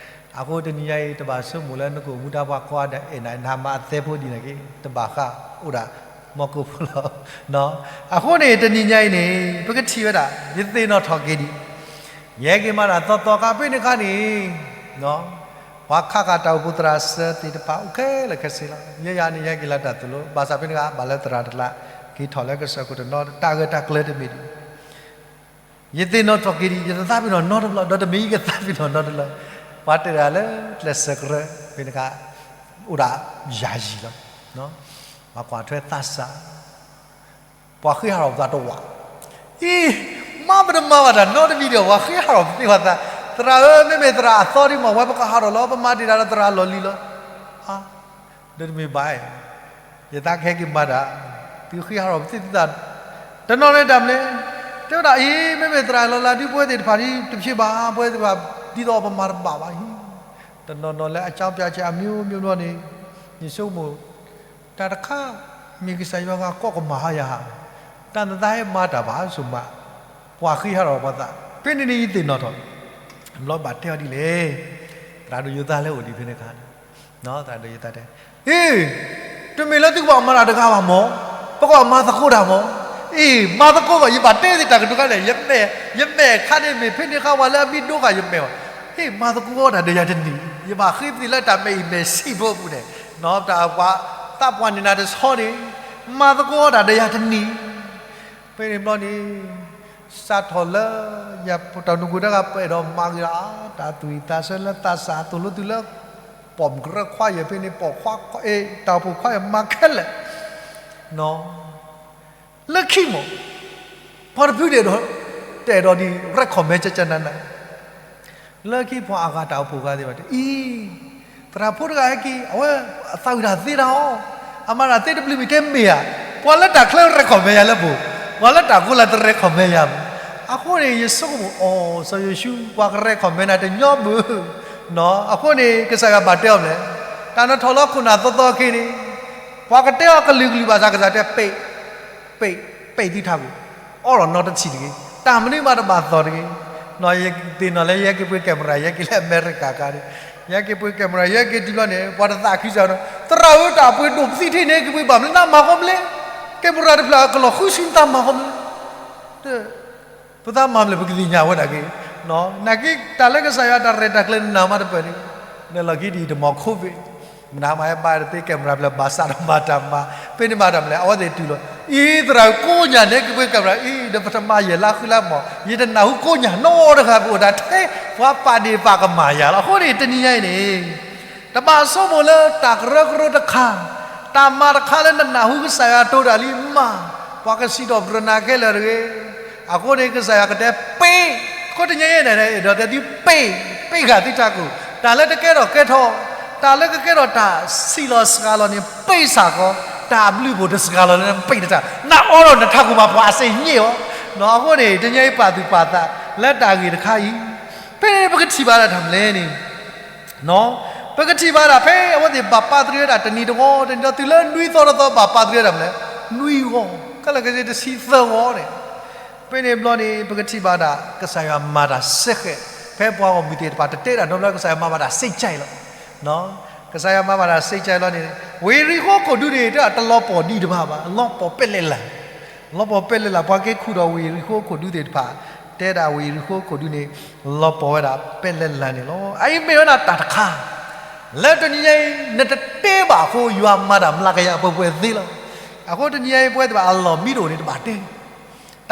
အဃိတနံၤညါအံၤ တဘၣ်ဆိကမိၣ်လၢနကအိၣ်မူဒါပှၤကိးဂၤဒဲး အဲၣ်နၤ နမၤအသဲဖိဒ်န့ၣ်က့ၤ တဘၣ်ဃးအိၣ်ဒၣ် မီၢ်ကိၣ်ဖိလီၤ. အဃိန့ၣ် တနံၤညါအံၤန့ၣ် ပကထံၣ်ဝဲဒၣ် ယသ့ၣ်နီၣ်ထီၣ်က့ၤဒံး, ယဟဲက့ၤမၤတၢ်သီသီခါဖဲန့ၣ်အခါန့ၣ်, ပှၤခးဃာ်တၢ်အိၣ်ဖှိၣ်သရၣ်စၢၤသ့ၣ်တဖၣ်အိၣ်ခဲလၢာ်ခဲဆ့လီၤ. ယဲယၤန့ၣ် ယဟဲက့ၤလၢတၢ်သိၣ်လိ ဘၣ်ဆၣ်ဖဲန့ၣ်အခါ ဘၣ်လၢသရၣ်တကျါ က့ၤထီၣ်လၢကစၢၢ်ခိၣ်တနီၤ တၢ်ဂ့ၢ်တၢ်ကျၢၤတမံၤဒံး ယသ့ၣ်နီၣ်ထီၣ်က့ၤဒံး ယတသးပ့ၤနီၣ်နီတဘျီ ဒီးတမ့ၢ်ယကသးပ့ၤနီၣ်နီတဘျီ, ပှၤတဲဒၣ်လၢကျဲးစၢးကရၢ ဖဲန့ၣ်အခါ အိၣ်ဒၣ်ယၤယံာ်လီၤ. ပှၤကွၢ်ထွဲသးစၢ် ပှၤဃ့ဟးထီၣ်ပသးတဝး, အံၤ, မၤပတမၤဘၣ်တၢ်နီတမံၤဒီး ပှၤဃ့ဟးထီၣ်ပသး, သရၣ်ဧၢ, မ့မ့ၢ်သရၣ်အသီဒံးမး ဝဲပကဟးထီၣ်လီၤ, ပမၤတ့ၢ်တၢ်ဒီးသရၣ်လီၢ်လံၤလီၤ. ဒီးတမ့ၢ်ဘၣ်, ယသးကဟဲက့ၤမၤတၢ်, သုဃ့ဟးထီၣ်ပသး, တနီၤန့ၣ်တၢ်မနုၤလဲၣ်, တဲဝဲဒၣ်အံၤ မ့မ့ၢ်သရၣ်လီၤလးဒုး ပဝဲသ့ၣ်တဖၣ်ဒ်တဖျ့ဘၣ်, ပဝဲသ့ၣ်တဖၣ်ဒ်သိးပမၤတဘၣ်ဘၣ်အံၤ, တနီၤနီၤလၢအကၠီပၠးကဲအမျိုးမျိုးန့ၣ်, ယဆိကမိၣ် တၢ်တခါ မ့ၢ်ကစၢ်ယွၤဂၤကိးကမၣ်ဟါယၤဧါ, တၢ်နသးဟဲမၤတၢ်ဘၣ်ဆိမး, ပှၤဃ့ဟးထီၣ်ပှၤသး, ဖဲန့ၣ်န့ၣ်ယသ့ၣ်နီၣ်ထီၣ်, ဘျီဘၣ်တဲအီၤဒ်လဲၣ်, သရၣ်ဒိၣ်ယိၤသးလၢအိၣ်ဒံးဖဲန့ၣ်အခါန့ၣ်, သရၣ်ဒိၣ်ယိၤသးတဲ, အ့, တမ့ၢ်လၢသုကဘၣ်မၤတၢ်တဂၤဘၣ်မၢ်, ပကဘၣ်မၤသကိးတၢ်မၢ်, အ့, မၤသကိးဘၣ် ယဘၣ်တဲသ့ၣ်တၢ်ကတိၤခါန့ၣ်, ယမဲာ်ခါန့ၣ်မ့ၢ်ဖဲန့ၣ်အခါ ပှၤလၢအမံၤဒိဃာ်ယမဲာ်ဘၣ်, အ့, မၤသကိးတၢ်ဒီးယၤတနံၤ, ယဘၣ်ဃ့သ့ၣ်လၢတၢ်မဲာ်အံၤမဲာ်ဆံးဖိအပူၤန့ၣ်, တၢ်ပှၤသးပှၢ်န့ၢ်နၤတဆီန့ၣ်, မၤသကိးတၢ်ဒီးယၤတနံၤ, ဖဲန့ၣ်ဘျီန့ၣ်, စးထီၣ်လၢ ယတၢ်နူၢ်ကိၣ်တဂၤ ပအဲၣ်ဒိးမၤဂ့ၤဒီး တၢ်သူၣ်ဝံၣ်သးဆၢလၢသးစၢ်သိၣ်လိသုလၢ ပိာ်မုၣ်ကရၢခွါယဲၢ်ဖဲန့ၣ် ပိာ်ခွါ တၢ်အိၣ်ဖှိၣ်ခွါယဲၢ်မၤခဲလၢာ်, လၢခံမး, ပှၤတဖုဒဲးဒီး တအဲၣ်ဒိးဒံး recommend ကကနန လၢခံပှၤအဂၤတၢ်အိၣ်ဖှိၣ်ဂၤသ့ၣ်တဖၣ်တဲအံၤ, သရၣ်ဖိတဂၤဟဲက့ၤ အဝဲအသးဝံၣ်တၢ်သ့တၢ်အီၤ, အမၤတၢ်သ့တဘျုးမံၤတဲမ့ၢ်ဧါ, ပှၤလၢတၢ်ချၢ recommend ယၤလၢပှဲၤ, ပှၤလၢတၢ်ကိးလၢတ recommend ယၤမး, အဃိန့ၣ် ယဆိကမိၣ်အီၤ စီၤယိၤၡူ ပှၤက recommend နၤတညီဘၣ်, အဃိန့ၣ် ကစၢ်ယွၤဘၣ်တဲအီၤမးလဲၣ်, တၢ်နထီၣ်လၢခိၣ်နၢ်သီသီခဲအံၤန့ၣ်, ပှၤကတဲအီၤကလုာ်ကလုာ်ဘၣ်ဆၣ် ကစၢ်တဲ ပ့ၢ်, ပ့ၢ်, ပ့ၢ်သုထးခိၣ်, အိးထီၣ်နီတဆံးတဂ့ၤ, တၢ်မနုၤမးတဘၣ်သီၣ်တဂ့ၤ, နီၢ်ယသ့ၣ်နီၣ်လၢယဟဲက့ၤပှ့ၤ camera ယဟဲက့ၤလၢအမဲရကၤအခါန့ၣ်, ယဟဲက့ၤပှ့ၤ camera ယဟဲက့ၤတုၤလီၤန့ၣ် ပှၤတသးခုစၢ်ဒီး သရၣ်ဧၢ တၢ်ပှ့ၤဒိၣ်ပသံထံၣ်န့ၣ် ကပှ့ၤဘၣ်မနုၤ နမၤဃီမလဲၣ်, camera တဖျၢၣ်ကလီၤဃုဆံ နသးမၤဃီမလဲၣ် ပသးမၤမလဲၣ် ပကသ့ၣ်ညါဝဲဒၣ်က့ၤ, နာ်က့ တၢ်လၢကစၢ်ယွၤတၢ်ရဲၣ်တၢ်ကျဲၤနၤမးတပၢၢ်န့ၣ်, နလီၢ်ခံဒ်အံၤတမီၢ် COVID, မနၤမးဟဲဘါတသ့ camera ဖျၢၣ်ဘၣ်ဆၣ်ဒီးမၤတၢ်မၤ, ဖဲန့ၣ်မၤတၢ်မနုၤလဲၣ် အဝဲသ့ၣ်တုၤလီၤ, အံၤ သရၣ်ဧၢ ကိးညါန့ၣ် ကပှ့ၤ camera အံၤ ဒီးပထမယဲၢ်လါဃုလါမး ယတနၢ်ဟူကိးညါနီတဂၤ ပအိၣ်တၢ်ထဲ ပှၤပာ်ဒ့ၣ်ပာ်ကမၣ်ယၤလီၤ. အဃိန့ၣ် တနံၤညါအံၤန့ၣ် တဘၣ်ဆိကမိၣ်လၢတၢ်ကရၢကရိတခါ, တၢ်မၤတခါလၢနနၢ်ဟူကစၢ်ယွၤတိၤတၢ်လံမး, ပှၤကစံးထီၣ်ပတြၢၤနၤခဲလၢာ်တဂ့ၤ. အဃိန့ၣ် ကစၢ်ယွၤကတဲပ့ၢ်, အဃိတနံၤညါအံၤန့ၣ် အဲၣ်ဒိးတဲသုပ့ၢ်, ပ့ၢ်ဃာ်သုထးခိၣ်, တၢ်လၢတကဲထီၣ်ကဲထီၣ်, တၢ်လၢကကဲထီၣ်တၢ်ဆံးလီၤစှၤလီၤန့ၣ် ပ့ၢ်စ့ၢ်ကီး, တၢ်အဘျုးအဖှိၣ်တစှၤလီၤလၢနပ့ၢ်တတၢ်, နအိးထီၣ်နထးခိၣ်မး ပှၤအစ့ၣ်ညါအီၤ. အဃိန့ၣ် တနံၤညါအံၤ ပာ်သူၣ်ပာ်သးလၢတၢ်ဂ့ၢ်တခါအံၤ, ဖဲန့ၣ်ပကထံၣ်ဘၣ်ဒၣ်တၢ်မနုၤလဲၣ်န့ၣ် ပကထံၣ်ဘၣ်ဒၣ်ဖဲအဝဲသ့ၣ်ဘၣ်ပာ်သရံးဝဲဒၣ်တနံၤတဝီ, တနံၤဒီးတုၤလၢနွံသီတသီ ဘၣ်ပာ်သရံးဝဲဒၣ်မနုၤလဲၣ်, နွံဂီၤ, ခဲလၢာ်ခဲဆ့တဆံသၢဂီၤန့ၣ်, ဖဲန့ၣ်ဘျီန့ၣ် ပကထံၣ်ဘၣ်ဒၣ် ကစၢ်ယွၤမၤတၢ်စ့ၢ်ကီး, ဖဲပှၤဂီၢ်မုၢ်သ့ၣ်တဖၣ်တတဲတၢ်နီတဘျီ ကစၢ်ယွၤမၤဘၣ်တၢ်စ့ၢ်ကီးလီၤ. ကစၢ်ယွၤမၤဘၣ်တၢ်စ့ၢ်ကီးလီၤန့ၣ်, ဝ့ၢ်ယရံၣ်ဃိခိၣ်ဒူန့ၣ် တၢ်တလီၤပှီၢ်ဒံးတဘၣ်ဘၣ်, လီၤပှီၢ်ပဲလဲၣ်လၢ် လီၤပှီၢ်ပဲလဲၣ်လၢ် ပှၤက့ၤခူၣ်ဒီးဝ့ၢ်ယရံၣ်ဃိခိၣ်ဒူသ့ၣ်တဖၣ်, တဲဒၣ်ဝ့ၢ်ယရံၣ်ဃိခိၣ်ဒူန့ၣ် လီၤပှီၢ်ဝဲဒၣ်ပဲလဲၣ်လၢ်န့ၣ်လီၤ. အအံၤမ့ၢ်ဝဲဒၣ်တၢ်တခါ လၢတနံၤညါအံၤ နတတဲဘၣ်အဃိ ယွၤမၤတၢ်မျးကယၤပှဲၤပှဲၤသ့လီၤ. အဃိတနံၤညါအံၤ ပဝဲသ့ၣ်တဖၣ်အလီၢ်မံတအိၣ်န့ၣ် တဘၣ်တဲ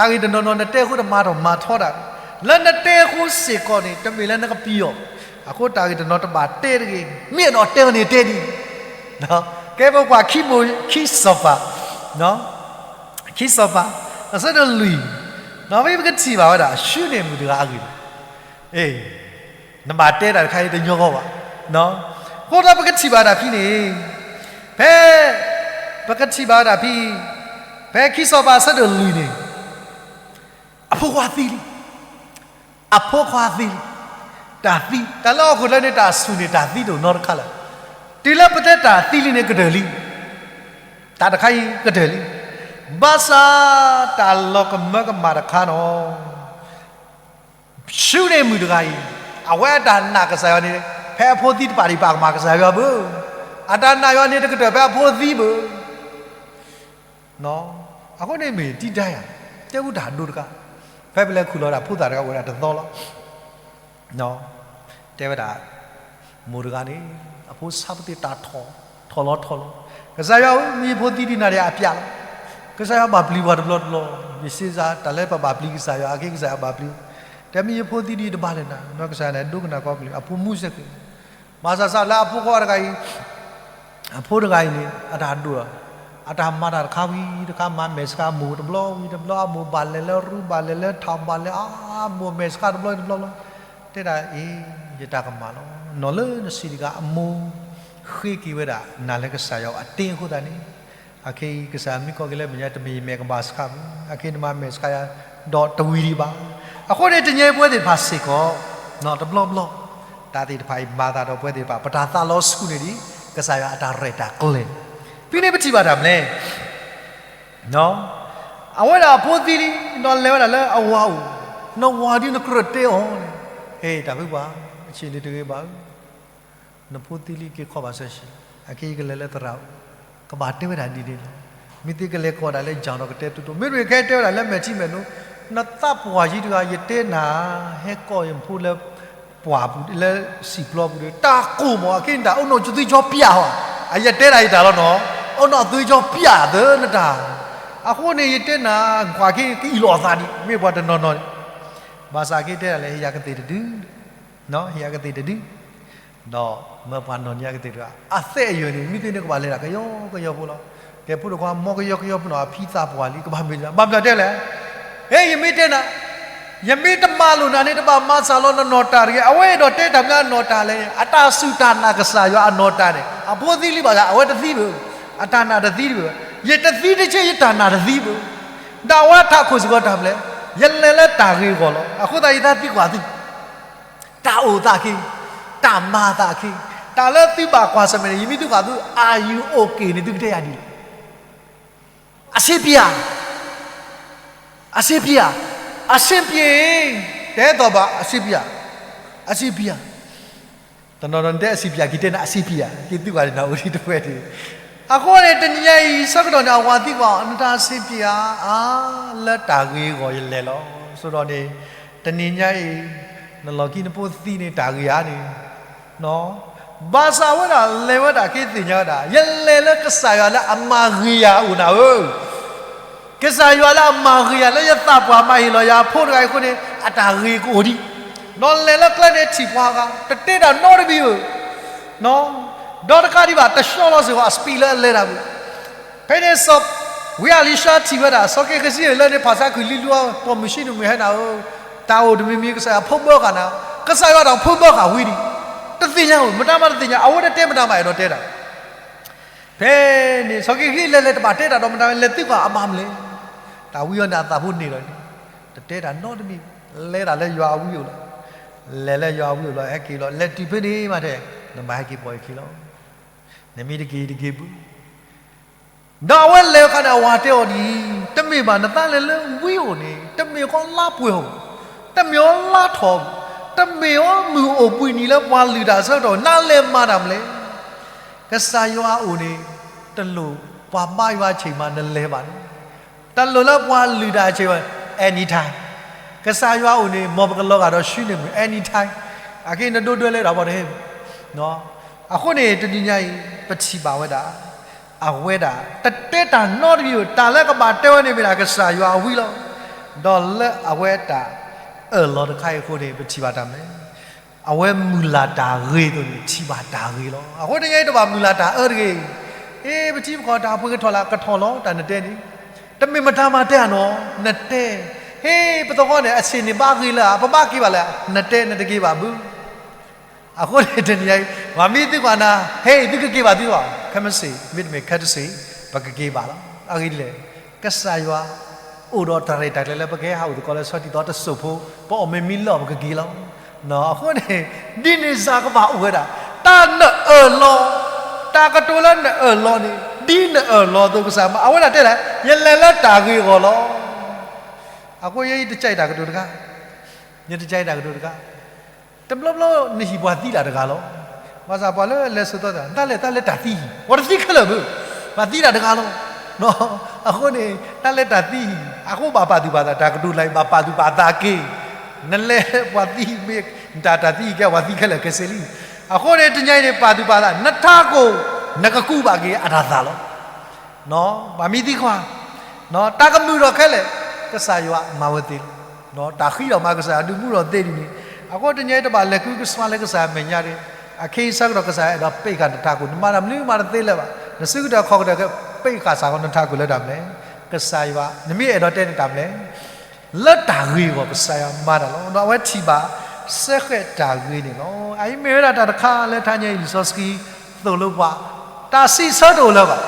တၢ်ဂ့ၢ်တနီၤနီၤ နတဲအဃိတမၤထီၣ်မၤထီတၢ်, လၢနတဲအဃိစ့ၢ်ကီးန့ၣ် တမ့ၢ်လၢနကပံၤအီၤ, အဃိတၢ်ဂ့ၢ်တနီၤတဘၣ်တဲတဂ့ၤ, မ့ၢ်အဲၣ်ဒိးတဲအီၤန့ၣ်တဲဒံး, ကဲပကွၢ်ခံမိၤ ခံစီၤပၤ, ခံစီၤပၤ အဆၢဒိၣ်လွံၢ်, ဒီးဖဲပကထံၣ်ဘၣ်ဝဲဒၣ် ၡူနံၤမုၣ်တဂၤအဂ့ၢ်န့ၣ်, အ့ၣ် နဘၣ်တဲတၢ်တခါအံၤတညီဃီဘၣ်, အဃိဒီးပကထံၣ်ဘၣ်ဒၣ်ဖဲန့ၣ်, ဖဲ ပကထံၣ်ဘၣ်ဝဲဒၣ်ဖဲ, ဖဲခံစီၤပၤအဆၢဒိၣ်လွံၢ်န့ၣ်, အဖိခွါသံလံ, အဖိခွါသံလံ, တၢ်သံ, တၢ်လၢဟီၣ်ခိၣ်ချၢန့ၣ် တၢ်ဆူၣ်န့ၣ် တၢ်သံတအိၣ်နီတခါလၢၤ, တုၤလၢပတဲတၢ်သံလံန့ၣ် ကတၢၢ်လံ, တၢ်တခါအံၤကတၢၢ်လံ, ဘၣ်ဆၣ်တၢ်လီၤကမၢကမၣ်တခါနီၤ ၡူနံၤမုၣ်တဂၤအံၤ, အဝဲအတၢ်နာ်ကစၢ်ယွၤန့ၣ်, ဖဲအဖိသံတဖၣ်ဒံးပာ်ကမၣ်ကစၢ်ယွၤဘၣ်, အတၢ်နာ်ယွၤန့ၣ် တကတၢၢ်ဖဲအဖိသံဘၣ်. အဃိန့ၣ်မ့ၢ်တံဒါယၤ, တဲဝဲတၢ်ဒိတခါ, ဖဲပလဲၤခူၣ်လီၤဒၣ်ဖိသၣ်တဂၤအိၣ်ဝဲဒၣ်တသီလီၤ. တဲဝဲဒၣ်, မိၢ်တဂၤန့ၣ် အဖိဆါပသ့ၣ်တၢ်ထီၣ်, ထီၣ်လီၤထီၣ်လီၤ, ကစၢ်ယွၤဧၢ, မ့ၢ်ယဖိသံဒံးနၤဒီးအပျဲလီၤ. ကစၢ်ယွၤဘၣ်ပျံၤပှၤတဘျီတဘျီ, ယစ့စါ တၢ်လၢပဘၣ်ပျံၤကစၢ်ယွၤ အက့ကစၢ်ယွၤဘၣ်ပျံၤ, တဲမ့ၢ်ယဖိသံဒံးတဘၣ်လၢၤနၤ, ကစၢ်ယွၤန့ၣ် ဒိကနၣ်ကီပလံၤ အဖိမူစဲးဃဲး, ဘၣ်ဆၣ်ဆၣ်လၢအဖိခွါတဂၤအံၤ အဖိတဂၤအံၤန့ၣ် အတၢ်ဒိၣ်လီၤ, အတၢ်မၤတၢ်တခါဝံၤတခါ မၤမဲာ်ဆှးမိၢ်တဘျီဝံၤတဘျီ, အမိၢ်ဘၣ်လဲၤလၢရူဘၣ်လဲၤလၢထးဘၣ်လဲၤ အမိၢ်မဲာ်ဆှးတဘျီတဘျီလီၤ. တဲဒၣ်အံၤ ယတၢ်ကမၣ်လီၤ. နီၢ်လၢနစံးတဂၤအမိၢ် ဃ့က့ၤဝဲဒၣ်နၤလၢကစၢ်ယွၤအတ့အဃိသတးန့ၣ်, အခဲအံၤကစၢ်မ့ၢ်ကီၢ်က့ၤလၢမဲာ်ညါ တမ့ၢ်ယမဲာ်ကဘၣ်ဆှးဘၣ်, အခဲအံၤနမၤမဲာ်ဆှးယၤ ဒီးတဝံၤဒံးဘၣ်. အဃိန့ၣ် တနံၤအံၤပဝဲသ့ၣ်တဖၣ်စ့ၢ်ကီး တဘျီဘျီ တၢ်သ့ၣ်တဖၣ်အံၤမၤသးဒီးပဝဲသ့ၣ်တဖၣ် ပတၢ်သးလီဆူၣ်န့ၢ်ဒံး ကစၢ်ယွၤအတၢ်ရဲၣ်တၢ်ကျဲၤ, ဖဲန့ၣ်ပထံၣ်ဘၣ်တၢ်မနုၤလဲၣ် အဝဲဒၣ်အဖိသံလံ, ဒီးလဲၤဝဲဒၣ်လၢအဝၤအိၣ်, နဝၤဒ်နကြၢးတဲအီၤန့ၣ်, ဟဲ တၢ်ဖုပှၢ်, အဆ့ၣ်န့ၣ်တဂ့ၤဘၣ်ဧၢ, နဖိသံလံက့ၤခီဘၣ်ဆၢဆ့, အခဲအံၤကလဲၤလၢသရၣ်အိၣ်, ကဘၣ်တဲဝဲဒၣ်ဒ်န့ၣ်လီၤ. မ့ၢ်သ့ကလဲၤကိးဒၣ်လၢယၢ်ဒီးကတဲတိတိ, မ့ၢ်တမ့ၢ်ခဲအံၤတဲဝဲဒၣ်လၢမဲာ်ထံမဲာ်နိ, နသးပှၢ်ယံၤတဂၤ ယတဲနၤ, ဟဲကိးယဖိလၢ ပှၢ်ပူၤလၢစံာ်ပျီပူၤဒီး တၢ်ကိၢ်မး အခဲအံၤနတၢ်အိၣ်နီၢ်သွံၣ်ကၠီပျၢ်ဟီ, အယတဲဒၣ်ယတၢ်လီၤနီၤ, အိၣ်နီၢ်သွံၣ်ကၠီပျၢ်သၢနတၢ်, အဃိန့ၣ် ယတဲနၤ ကွၢ်က့ၤကအံၣ်လိာ်အသးဒံး မ့ၢ်ပှၤတနီၤနီၤန့ၣ်, ဘၣ်ဆၣ်က့ၤတဲဒၣ်လဲၣ် ဟ့ၣ်ယၤကသ့ၣ်တဒု, ဟ့ၣ်ယၤကသ့ၣ်တဒု, ဒီးမၢပှၤနီၢ်န့ၢ်ယၤကသ့ၣ်တဂၤ အသဲအယၢၢ်န့ၣ် မ့ၢ်သ့န့ၣ်ကဘၣ်လဲၤတၢ်ကယီကယီဖိလီၤ. ကဲဖိတခွါ မ်ကယီကယီဖိနီၤ အဖံသးပှၢ်လံ ကဘၣ်မ့ၢ်တၢ် ဘၣ်မနုၤတဲလဲၣ်, ဟ့ၣ် ယမ့ၢ်တဲနၤ, ယမ့ၢ်တမၤလိာ်နၤန့ၣ် တဘၣ်မၤစၢ်လီၤနနီၢ်တၢ်တဂ့ၤ. အဝဲအဲၣ်ဒိးတဲတၢ်မနုၤအနီၢ်တၢ်လဲၣ်န့ၣ် အတၢ်စူၢ်တၢ်နာ်ကစၢ်ယွၤအနီၢ်တၢ်န့ၣ် အဖိသံလံဘၣ်ဆၣ် အဝဲတသံဘၣ်, အတၢ်နာ်တသံတဘၣ်ဘၣ်. ယတသံတဆ့ ယတၢ်နာ်တသံဘၣ်, ဒီးအဝဲထးခိၣ်စ့ၢ်ကီးတၢ်မနုၤလဲၣ်, ယလဲၤလၢတၢ်ဂ့ၢ်အဂီၢ်လီၤ. အဃိသတးယသးသံကွၢ်သု တၢ်အိၣ်သးအခံ, တၢ်မၤသးအခံ, တၢ်လၢသုဘၣ်ကွၢ်ဆၢၣ်မဲာ်န့ၣ် ယမ့ၢ်သုကွၢ်သု are you okay န့ၣ် သုကတဲယၤဒ်လဲၣ်. အဆ့ပျၢ်, အဆ့ပျၢ်, အဆ့ပျၢ်, တဲသိးဘၣ် အဆ့ပျၢ်, အဆ့ပျၢ်, တနီၤနီၤတဲအဆ့ပျၢ် က့ၤတဲနၤအဆ့ပျၢ်, က့ၤသုကွၢ်န့ၣ် နအိၣ်ဒံးတဖှဲးဒံး. အဃိန့ၣ် တနံၤညါအံၤ ဆၢကတီၢ်န့ၣ် အဝၤသံကွၢ် နတၢ်ဆ့ပျၢ်ဧါ, လၢတၢ်ဂ့ၤအဂီၢ်ယလဲၤလီၤ. ဆိဒီးန့ၣ် တနံၤညါအံၤ နလီၢ်ခံနဖိသံန့ၣ် တၢ်ဂ့ၤဧါန့ၣ်, ဘၣ်ဆၣ်ဝဲဒၣ်လဲၤဝဲဒၣ်က့ၤသ့ၣ်ညါဝဲဒၣ် ယလဲၤလၢကစၢ်ယွၤလၢအမၤဂ့ၤယၤအအိၣ်နၤဧၢ, ကစၢ်ယွၤလၢအမၤဂ့ၤယၤလၢယသးပှၢ်မၤဟ့ၣ်လီၤယၤအဖိတဂၤအံၤအဃိန့ၣ် အတၢ်ဂ့ၤကအိၣ်ဒံး, ဒီးလဲၤလၢကျဲန့ၣ်ထံၣ်ပှၤဂၤ တတဲတၢ်နီတမံၤဧၢ, ဒီးတကးဒံးဘၣ် တဆှီလီၤစ့ၢ်ကီးအ speed လၢအလဲၤတၢ်ပူၤ ဖဲန့ၣ်စီၤ ဝံအလံၤၡါထံၣ်ဝဲဒၣ် စီၤက့ၤဃစံယဲၢ်လၢန့ၣ် ဖၣ်ဆါခုၣ်လံလူအီၤ ပိာ်မုၣ်ဆံးနမုၢ်ဟဲနၤဧၢ, တၢ်အိၣ်တမံၤမံၤ ကစၢ်ယွၤဖိဘၢဃာ်နၤ, ကစၢ်ယွၤတၢ်ဖိဘၢဃာ်ဝံၤဒံး, တသ့ၣ်ညါဧိၤ မတၤမးတသ့ၣ်ညါ အဝဲတတဲမတၤမးအဲၣ်ဒိးတဲတၢ် ဖဲန့ၣ် စီၤက့ၤဃစံလဲၤလဲၤတဘၣ်တဲတၢ်ဒီးမတၤလဲၣ် သုကွၢ်အမၤမနုၤလဲၣ်, တၢ်ဝံအီၤန့ၣ်အသးဖိန့ၣ်လီၤန့ၣ်, တတဲတၢ်နီတမံၤ, လဲၤတၢ်လၢယွၤအဝံအိၣ်လီၤ, လဲၤလၢယွၤအဝံအိၣ်လီၤ ဟဲက့ၤလီၤ လဲၤတုၤဖဲန့ၣ်မးထဲ, နဘၣ်ဟဲက့ၤပိာ်ယခံလီၤ, နမ့ၢ်တက့ၤတက့ၤဘၣ် ဒီးအဝဲလဲၤအခါန့ၣ် အဝၤတဲအီၤဒ်အံၤ, တမ့ၢ်ဘၣ် နသးလဲၤလၢဝံအိၣ်န့ၣ် တမ့ၢ်ဃီလါပှဲၤဧိၤ, တမ့ၢ်ဃီလါထီၣ်, တမ့ၢ်ဃီမုၢ်အိၣ်ဘှံးနံၤလၢပှၤလုၢ်တၢ်အဆၢကတီၢ် နလဲၤမၤတၢ်မနုၤလဲၣ်. ကစၢ်ယွၤအအိၣ်န့ၣ် တလိၣ်ပှၤဘါယွၤအဆ့ၣ်မးနလဲၤဘၣ်န့ၣ်, တလိၣ်လၢပှၤလုၢ်တၢ်အဆ့ၣ်မး anytime, ကစၢ်ယွၤအအိၣ်န့ၣ် မ်ပကလီၤဂာ်ဒီးဆှံန့ၣ်မုၢ် anytime, အခဲအံၤနဒိဒွဲလဲၤဒီးပှၤတဟဲ အဃိန့ၣ် တနံၤညါအံၤ ပထံၣ်ဘၣ်ဝဲဒၣ် အဝဲဒၣ် တတဲတၢ်နီတမံၤဧိၤ, တၢ်လၢကဘၣ်တဲဝဲန့ၣ်မ့ၢ်ဒၣ်ကစၢ်ယွၤအဝံလီၤ. ဒီးလၢအဝဲတၢ်အၢၣ်လီၤတခါအံၤအဃိန့ၣ် ပထံၣ်ဘၣ်တၢ်မနုၤလဲၣ်, အဝဲမုၢ်လၢ်တၢ်ဂ့ၤအသိးန့ၣ် ထံၣ်ဘၣ်တၢ်ဂ့ၤလီၤ. အဃိတနံၤညါအံၤတဘၣ်မုၢ်လၢ်တၢ်အၢတဂ့ၤ, အ့ ပထံပကီၢ်တၢ်ပှ့ၤကထီၣ်လၢကထီၣ်လီၤ တၢ်နတဲန့ၣ်, တမ့ၢ်မတၤမၤတဲဧါနီၤ, နတဲ, ဟ့ ပသဟီၣ်န့ၣ် အဆ့ၣ်န့ၣ်ဘၣ်ဂ့ၤလၢ ပဘၣ်က့ၤဘၣ်လၢ နတဲနတက့ၤဘၣ်ဘၣ် အဃိန့ၣ်တနံၤညါအံၤ ပှၤမ့ၢ်သံကွၢ်နၤ ဟဲအံၤသုကက့ၤဘၣ်သုလီၤ, ခဲမုၢ်ဆ့ၣ် မ့တမ့ၢ်ခဲတစ့ၣ် ပကက့ၤဘၣ်လီၤ. အဂ့ၢ်ဒ်လဲၣ်, ကစၢ်ယွၤ အိၣ်ဒီးတၢ်ရဲၣ်တၢ်ကျဲၤလၢပကဟဲဟးအိၣ်သကိးလၢဆီတံၢ်သီတစိၢ်ဖိ, ပအီၣ်မ့ၤမံလၢအီၤပကက့ၤလီၤ. အဃိန့ၣ် ဒ်န့ၣ်စ့ၢ်ကဘၣ်အိၣ်ဝဲဒၣ် တၢ်နအၢၣ်လီၤ, တၢ်ကတိၤလၢနအၢၣ်လီၤန့ၣ် ဒ်နအၢၣ်လီၤအသိးကစၢ်မၤ အဝဲဒၣ်တဲလဲၣ် ယလဲၤလၢတၢ်ဂ့ၤအဂီၢ်လီၤ. အဃိယဲအံၤတကဲတၢ်ကတိၤတခါ, ယတကဲတၢ်ကတိၤတခါ, တဘျီဘျီနဟံၣ်ပှၤသံတၢ်တဂၤလီၤ. ဘၣ်ဆၣ်ပှၤလၢလဲၤစိာ်သီတၢ် တၢ်လဲၤတၢ်လဲၤတၢ်သံဟံၣ် ပှၤတသံခဲလၢာ်ဘၣ်, ပှၤသံတၢ်တဂၤလီၤ. အဃိန့ၣ် တၢ်လဲၤတၢ်သံအံၤ အဃိဘၣ်ပာ်သူၣ်ပာ်သး တၢ်ကတိၤလၢအံၤ ဘၣ်ပာ်သူၣ်ပာ်သးက့ၤ, နလဲၤပှၤသံမ့ၢ်တၢ်တၢ်သံအံၤကဲပှၤသံခဲလၢာ်ခဲဆ့လံ. အဃိန့ၣ် တနံၤအံၤန့ၣ် ပာ်သူၣ်ပာ်သး နထးခိၣ် နကကူးဘၣ်က့ၤအတၢ်သးလီၤ. ပှၤမံသံခွါ တၢ်ကမုာ်ထီၣ်ခဲလၢာ် ကစၢ်ယွၤမၤဝဲသ့လီၤ. တၢ်ဃံထီၣ်မးကစၢ်ယွၤဒုးမူထီၣ်သ့ဒ်န့ၣ်, အဃိတနံၤအံၤတဘၣ်လဲၤဃုကဆှါလၢကစၢ်ယွၤမဲာ်ညါဒီး အခဲအံၤဆၢကတီၢ်ကစၢ်ယွၤအဲၣ်ဒိးပ့းဃာ်နထးခိၣ်, နမၤတၢ်မနုၤမးတသ့လၢၤဘၣ်, နစုကတၢၢ်ခီၣ်ကတၢၢ်က ပ့းဃာ်စ့ၢ်ကီးနထးခိၣ်လၢတၢ်မနုၤလဲၣ်, ကစၢ်ယွၤ နမ့ၢ်အဲၣ်ဒိးတဲန့ၣ်တၢ်မနုၤလဲၣ် လၢတၢ်ဂ့ၤအဂီၢ် ကစၢ်ယွၤမၤတၢ်လီၤ. ဒီးအဝဲထံၣ်ဘၣ်စဲဃဲးတၢ်ဂ့ၤန့ၣ်လီၤ. အအံၤမ့ၢ်ဝဲဒၣ်တၢ်တခါလၢတနံၤအံၤ လံာ်စီဆှံသိၣ်လိပှၤ, တၢ်စံးဆၢတအိၣ်လၢၤဘၣ်.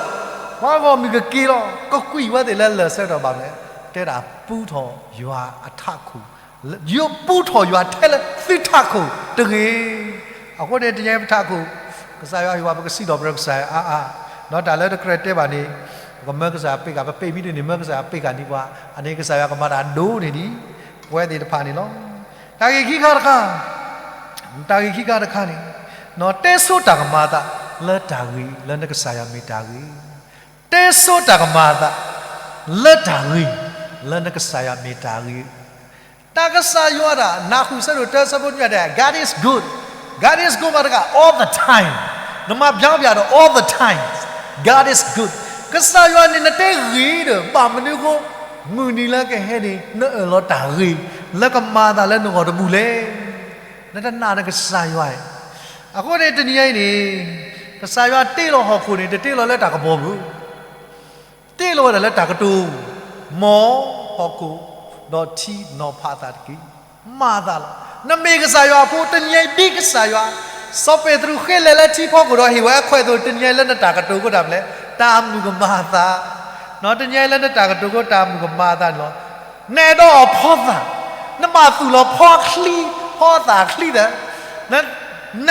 ပှၤဂီၢ်မုၢ်ကက့ၤလီၤ, ကကွံာ်ဝဲသ့ၣ်လၢလၢၢ်ဆၢကတီၢ်ဘၣ်မနုၤလဲၣ်, တဲဒၣ်ပူထီၣ်ယွၤအထးခိၣ်, ယပူထီၣ်ယွၤထဲလၢသုထးခိၣ်တဂ့ၤ. အဃိန့ၣ် တနံၤအံၤပထးခိၣ် ကစၢ်ယွၤဟ့ၣ်ဝဲ ပကစံးထီၣ်ပတြၢၤကစၢ်ယွၤအါအါ, ဒီးတၢ်လၢတကြၢးတဲဘၣ်န့ၣ် ပကမၢကစၢ်ယွၤပ့းဃာ်, ပပ့းမံတန့ၢ် မၢကစၢ်ယွၤပ့းဃာ်န့ၢ်ပှၤ, အန့ၣ်ကစၢ်ယွၤကမၤတၢ်ဒိၣ်န့ၢ်ဒံး ပဝဲသ့ၣ်တဖၣ်န့ၣ်လီၤ. တၢ်ဂ့ၢ်ခံခါတခါ, တၢ်ဂ့ၢ်ခံခါတခါန့ၣ်, တဲဆိတၢ်ကမၤအသးလၢတၢ်ဂ့ၤ လၢနကစၢ်ယွၤမ့ၢ်တၢ်ဂ့ၤ, တဲဆိတၢ်ကမၤအသးလၢတၢ်ဂ့ၤ လၢနကစၢ်ယွၤမ့ၢ်တၢ်ဂ့ၤ. တၢ်ကစၢ်ယွၤဒၣ် နၢ်ဟူဆၢဒိၣ်တၢ ဆၢဖိနွံဒၣ် God is good, God is good မ့ၢ်တဂၤ all the time, နမၤပျီပျီဒီး all the time, God is good. ကစၢ်ယွၤန့ၣ် နတဲဂ့ၤဒီး ဘၣ်မနုၤအဃိ မုၢ်နံၤလၢကဟဲန့ၣ် နအၢၣ်လီၤတၢ်ဂ့ၤ လၢကမၤအသးလၢနဂီၢ်တဘူၣ်လဲၣ်. နတနာ်နကစၢ်ယွၤဧါ. အဃိန့ၣ် တနံၤညါအံၤန့ၣ် ကစၢ်ယွၤတ့လီၤဟီၣ်ခိၣ်န့ၣ် တတ့လီၤလၢတၢ်ကပီၤပူၤ, တ့လီၤဝဲဒၣ်လၢတၢ်ကတိၤ, မ်ဟီၣ်ခိၣ် ဒီးထံနီၤဖးအသးတက့ၢ်. မၤအသးလီၤ. နမ့ၢ်ကစၢ်ယွၤအဖိ တနံၤညါအံၤဒ်ကစၢ်ယွၤ, စီၤပ့းတရူးဃ့လဲၤလၢထံဖီခိၣ်ဒီးဟ့ၣ်ဝဲအခွဲးအသိး တနံၤညါအံၤလၢနတၢ်ကတိၤအဃိတၢ်မနုၤလဲၣ်, တၢ်မုၣ်ကမၤအသး, တနံၤညါအံၤလၢနတၢ်ကတိၤအဃိတၢ်မုၣ်ကမၤအသးန့ၣ်လီၤ. နအဲၣ်ဒိးအီၣ်ဖီသၣ်, နဘၣ်သူၣ်လီၤဖီချံ, ဖီသၣ်ချံသၢ,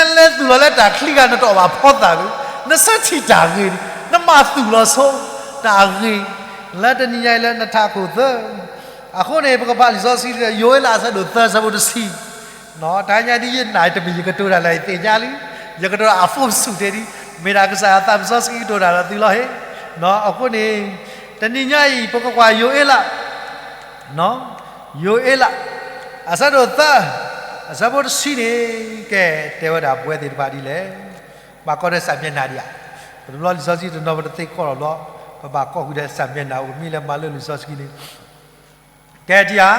နလဲၤသူၣ်လီၤလၢတၢ်ချံဂၤ နတအီၣ်ဘၣ်ဖီသၣ်ဘၣ်, နဆၢထံၣ်တၢ်ဂ့ၤ, နဘၣ်သူၣ်လီၤဆိတၢ်ဂ့ၤ, လၢတနံၤညါအံၤလၢနထးခိၣ်သၢ. အဃိန့ၣ် ပကဖးလံာ်စီဆှံ ယိၤအ့လး အဆၢဒိၣ်သၢ အဆၢဖိတဆံ, တနံၤညါဒ်ယနာ်တမံၤ ယကတိၤတၢ်လၢအသ့ၣ်ညါလံ, ယကတိၤတၢ်အဖိဆူၣ်တဲဒ်, မ့ၢ်ဒၣ်ကစၢ်ယွၤသးစီဆှံကတိၤတၢ်လၢသုလီၤဟ့ၣ်. အဃိန့ၣ် တနံၤညါအံၤ ပကကွၢ်ယိၤအ့လး ယိၤအ့လး အဆၢဒိၣ်သၢ အဆၢဖိတဆံန့ၣ် ကဲ တဲဝဲဒၣ်ပဝဲသ့ၣ်တဖၣ်ဒ်လဲၣ်. ဘၣ်ကိးဒီးစၢ်မျဲနၤဒံးဧါ. ပတဘျီလံာ်စီဆှံတနီၤ ပတသ့ကိးထီၣ်ဘျီ, ပဘၣ်ကိးဃုာ်ဒီးစၢ်မျဲနၤ အိၣ်မံလၢမၤလိလံာ်စီဆှံန့ၣ် ကဲထံဧါ,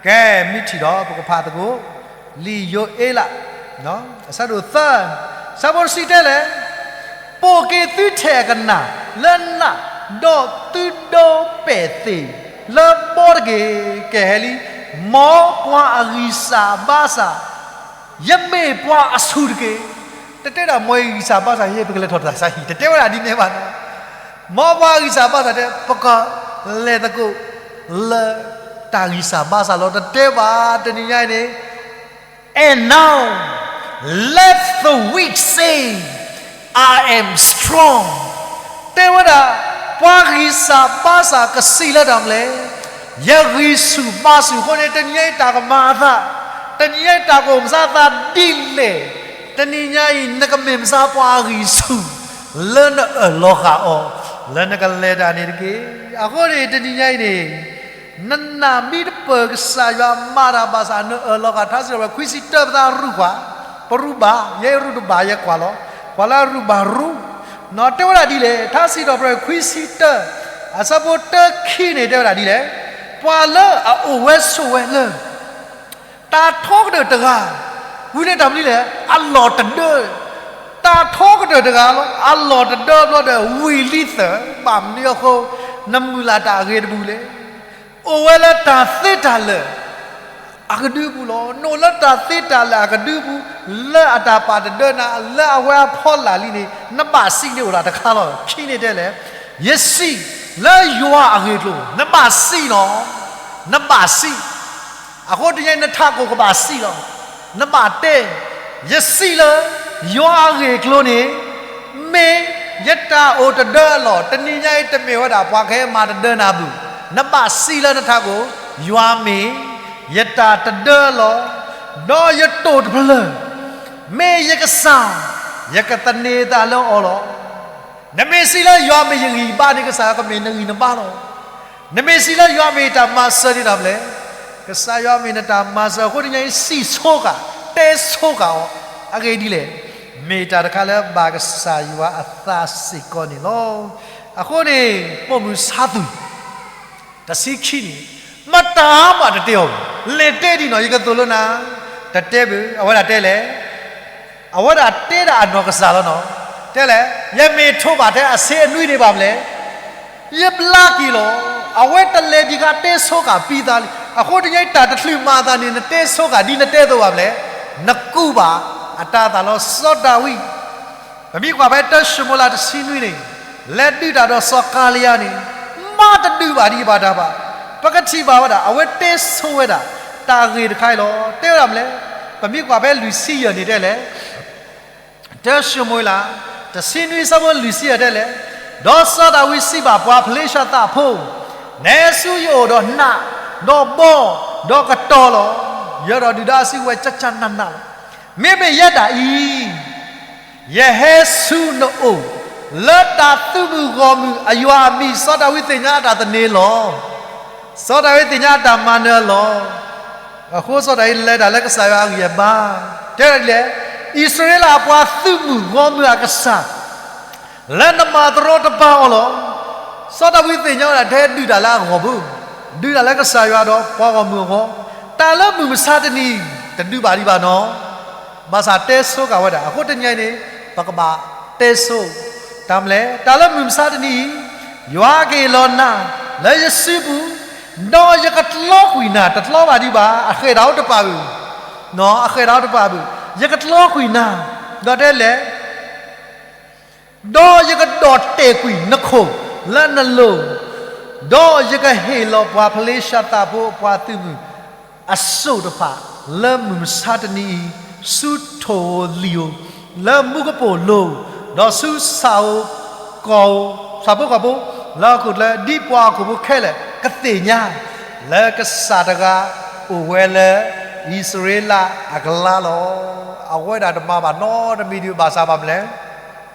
ကဲ မ့ၢ်ထံၣ်ဒီး ပကဖးသကိး လံာ်ယိၤအ့လး အဆၢဒိၣ်သၢ ဆၢဖိတဆံတဲလဲၣ်, ပိာ်က့ၤသုထဲးအကနၣ်လၢနး, ဒီးသုဒီပဲာ်သ့ၣ်လၢဘီတက့ၢ်. ကဲဟဲလံ, မ်ပှၤအဂံၢ်စၢ်ဘါစၢ် ယမ့ၢ်ပှၤအဆူၣ်တက့ၢ်. တတဲဒၣ်မ်ယဂံၢ်စၢ်ဘါစၢ် ယဲပကလဲၤထီၣ်တၢ်ဆါဟံၣ် တတဲဝဲဒၣ်ဒ်န့ၣ်ဘၣ်. မ်ပှၤအဂံၢ်စၢ်ဘါစၢ်တဲ ပကလဲၤသကိးလၢတၢ်ဂံၢ်စၢ်ဘါစၢ်လီၤ တတဲဘၣ်. တနံၤညါအံၤန့ၣ် And now let the weak say, I am strong. တဲဝဲဒၣ် ပှၤဂံၢ်စၢ်ဘါစၢ်ကစံးလၢတၢ်မနုၤလဲၣ်, ယဂံၢ်ဆူၣ်ဘါဆူၣ်အဃိန့ၣ် တနံၤညါအံၤတၢ်ကမၤအသး, တနံၤညါအံၤတၢ်ကအိၣ်မၤစၢၤအသးဒ်လဲၣ်, တနံၤညါအံၤ နကမ့ၢ်မၤစၢၤပှၤအဂံၢ်ဆူၣ် လၢနအၢၣ်လီၤဃာ်အီၤ လၢနကလဲၤတၢ်န့ၣ်တက့ၢ်. အဃိန့ၣ် တနံၤညါအံၤန့ၣ် နနာ်မ့ၢ်တပၢၢ်ကစၢ်ယွၤမၤတၢ်ဘၣ်ဆၣ် နအၢၣ်လီၤဃာ် ထါစံးထီၣ်ပတြၢၤခွံဆံတၢ ပသးရူၢ်ကွၢ်, ပရူးဘၣ်, ယဲရူးတဘၣ် ယဲကွၢ်လီၤ, ကွၢ်လၢရူးဘၣ်ရူး, တဲဝဲဒၣ်ဒ်လဲၣ်, ထါစံးထီၣ်ပတြၢၤခွံဆံတၢ အဆၢဖိတၢခံန့ၣ် တဲဝဲဒၣ်ဒ်လဲၣ်, ပှၤလၢအအိၣ်ဝဲဆိးဝဲလၢ တၢ်ထီကတၢၢ်တဂၤ, ဝံၤန့ၣ်တၢ်မနုၤလဲၣ်, အလီၢ်တဒၢ, တၢ်ထီကတၢၢ်တဂၤလီၤ, အလီၢ်တဒၢဘျီဒီး ဝံၤလံသၢ, ဘၣ်မနုၤအဃိ နမုၢ်လၢ်တၢ်အဂ့ၤတဘူၣ်လဲၣ်. အိၣ်ဝဲလၢတၢ်သ့တၢ်လၢာ် အကဒုပူၤလီၤ. နအိၣ်လၢတၢ်သ့တၢ်လၢာ်အကဒုပူၤ, လၢအတၢ်ပာ်တဒၢနၤ, လၢအဝဲအဖီလာ်လံန့ၣ် နဘၣ်စံးန့ၣ်အိၣ်ဒၣ်တခါလီၤ. ခံန့ၣ်တဲလဲၣ်, ယစံးလၢယွၤအဂ့ၢ်အကျိၤ, နဘၣ်စံးလီၤ, နဘၣ်စံး အဃိတနံၤညါအံၤ နထးခိၣ်ကဘၣ်စံးလီၤ. နဘၣ်တဲ, ယစံးလၢယွၤအဂ့ၢ်အကျိၤန့ၣ် မ့ၢ်ယတၢ်အိၣ်တဒၢအလီၢ်, တနံၤညါအံၤတမ့ၢ်ဝဲဒၣ်ပှၤကဟဲမၤတဒၢနၤဘၣ်. နဘၣ်စံးလၢနထးခိၣ်, ယွၤမ့ၢ်ယတၢ်တဒၢအလီၢ်, ဒီးယတိာ်တဖျၢၣ်, မ့ၢ်ယကစၢ်, ယကသန့ၤအသးလၢအီၤလီၤ. နမ့ၢ်စံးလၢယွၤမ့ၢ်ယဂံၢ်ယဘါန့ၣ် ကစၢ်ယွၤကမ့ၢ်နဂံၢ်နဘါလီၤ. နမ့ၢ်စံးလၢယွၤမ့ၢ်ယတၢ်မၤစၢၤန့ၣ်ဒၣ်လဲာ်, ကစၢ်ယွၤမ့ၢ်နတၢ်မၤစၢၤ. အဃိတနံၤအံၤ စံၣ်ဆိကၤ, တဲဆိကၤအီၤ, အဂ့ၢ်ဒ်လဲၣ်, မ့ၢ်တၢ်တခါလၢဘၣ်ကစၢ်ယွၤအသးစ့ၢ်ကီးန့ၣ်လီၤ. အဃိန့ၣ် ပိာ်မုၣ်ဆါသူၣ် တဆံခံန့ၣ် မတၤမးတတဲအီၤဘၣ်. လဲၤတဲဒံးနီၤ ယကသိၣ်လိနၤ, တတဲဘၣ်. အဝဲဒၣ်တဲလဲၣ်, အဝဲဒၣ်တဲဒၣ်အနီၢ်ကစၢ်လီၤနီၤ. တဲလဲၣ်, ယမ့ၢ်ထိးဘၣ်ထဲအဆ့အနွံန့ၣ်ဘၣ်မလဲၣ်, ယဘျါက့ၤလီၤ. အဝဲတလဲၤဒံးခါ တဲဆိကၤပံသးလံ. အဃိတနံၤအံၤ တၢ်တချုးမၤအသးန့ၣ် နတဲဆိကၤဒ်နတဲအသိးဘၣ်မလဲၣ်, နကူးဘၣ်အတၤသၣ်လီၤ. စီၤဒၤဝံး ပမ့ၢ်ကွၢ်ဖဲတၢၡမူၤအ့လးတဆံနွံန့ၣ်, လဲၤဒုးတၢ်ဒီးစီၤကၤလံယါန့ၣ်, မၤတဒုးဘၣ်ဒံးဘၣ်တၢ်ဘၣ်. ပကထံၣ်ဘၣ်ဝဲဒၣ် အဝဲတဲဆိဝဲဒၣ် တၢ်ဂ့ၢ်တခါအံၤလီၤ. တဲဝဲဒၣ်မလဲၣ်, ပမ့ၢ်ကွၢ်ဖဲလွံၢ်ဆံယဲၢ်န့ၣ်တဲလဲၣ်, တၢၡမူၤအ့လး တဆံနွံအဆၢဖိလွံၢ်ဆံယဲၢ်တဲလဲၣ်, ဒီးစီၤဒၤဝံးစံးဘၣ်ပှၤဖလ့ၡသးဖိ, နဲဆူယအိၣ်ဒီးနး, ဒီးဘီ, ဒီးကတီၤလီၤ. ယအဲၣ်ဒိးဒုၣ်ဒါအစုကဝဲၤ ကၠၢ်ကၠၢ်နးနးလီၤ. မ့မ့ၢ်ယဲဒၣ်အံၤ ယဟဲဆူနအိၣ် လၢတၢ်သုးမုၢ်ဂီၢ်မုၢ်အယွၤအမံၤ. စီၤဒၤဝံးသ့ၣ်ညါအတၢ်သန့ၤလီၤ. စီၤဒၤဝံးသ့ၣ်ညါအတၢ်မၤနၢၤလီၤ. အဃိစီၤဒၤဝံးလဲၤတၢ်လၢကစၢ်ယွၤအဂံၢ်အဘါ, တဲဒ်လဲၣ်, အံၣ်စရ့လးအပှၤသုးမုၢ်ဂီၢ်မုၢ်အကစၢ် လၢနမၤတရီတပါအီၤလီၤ. စီၤဒၤဝံးသ့ၣ်ညါဝဲဒၣ် ထဲဒုးတၢ်လၢအဂီၢ်ပူၤ, ဒုးတၢ်လၢကစၢ်ယွၤဒီးပှၤဂီၢ်မုၢ်အဂီၢ်, တၢ်လၢမုၢ်မဆါတနံၤအံၤ တဒုးဘၣ်ဒံးဘၣ်နီၤ. ဘၣ်ဆၣ်တဲဆိကၤဝဲဒၣ်. အဃိတနံၤအံၤန့ၣ် ပကဘၣ်တဲဆိ တၢ်မလဲၣ်, တၢ်လၢမုၢ်မဆါတနံၤအံၤ ယွၤကဟ့ၣ်လီၤနၤလၢယစုပူၤ, ဒီးယကတြီကွံာ်နၤ, တတြီဘၣ်ဒံးဘၣ်, အဃဲၣ်တၢ်အိၣ်တပာ်ဘၣ်, အဃဲၣ်တၢ်အိၣ်တပာ်ဘၣ်, ယကတြီကွံာ်နၤ, ဒီးတဲလဲၣ် ဒီးယကဒီၣ်တဲာ်ကွံာ်နခိၣ်လၢနလိၤ, ဒီးယကဟ့ၣ်လီၤပှၤဖလ့ၡသးဖိအပှၤသုးမုၢ် အစိၣ်တဖၣ်လၢမုၢ်မဆါတနံၤအံၤ, ဆူထိၣ်ဧိၤလံၣ်ဧိၤ, လၢမူကပိာ်လိၤဧိၤ, ဒီးဆူဆၣ်ဧိၤကီၢ်ဧိၤ, ဆၣ်ဖိကီၢ်ဖိ, လၢဟီၣ်ခိၣ်ချၢဒ်ပှၤဟီၣ်ခိၣ်ဖိခဲလၢာ်ကသ့ၣ်ညါ, လၢကစၢ်တဂၤအိၣ်ဝဲလၢအံၣ်စရ့လးအကျါလီၤ. အဝဲဒၣ်တမၤဘၣ်နီတမံၤဒံးဘၣ်ဆၣ်ဘၣ်မလဲၣ်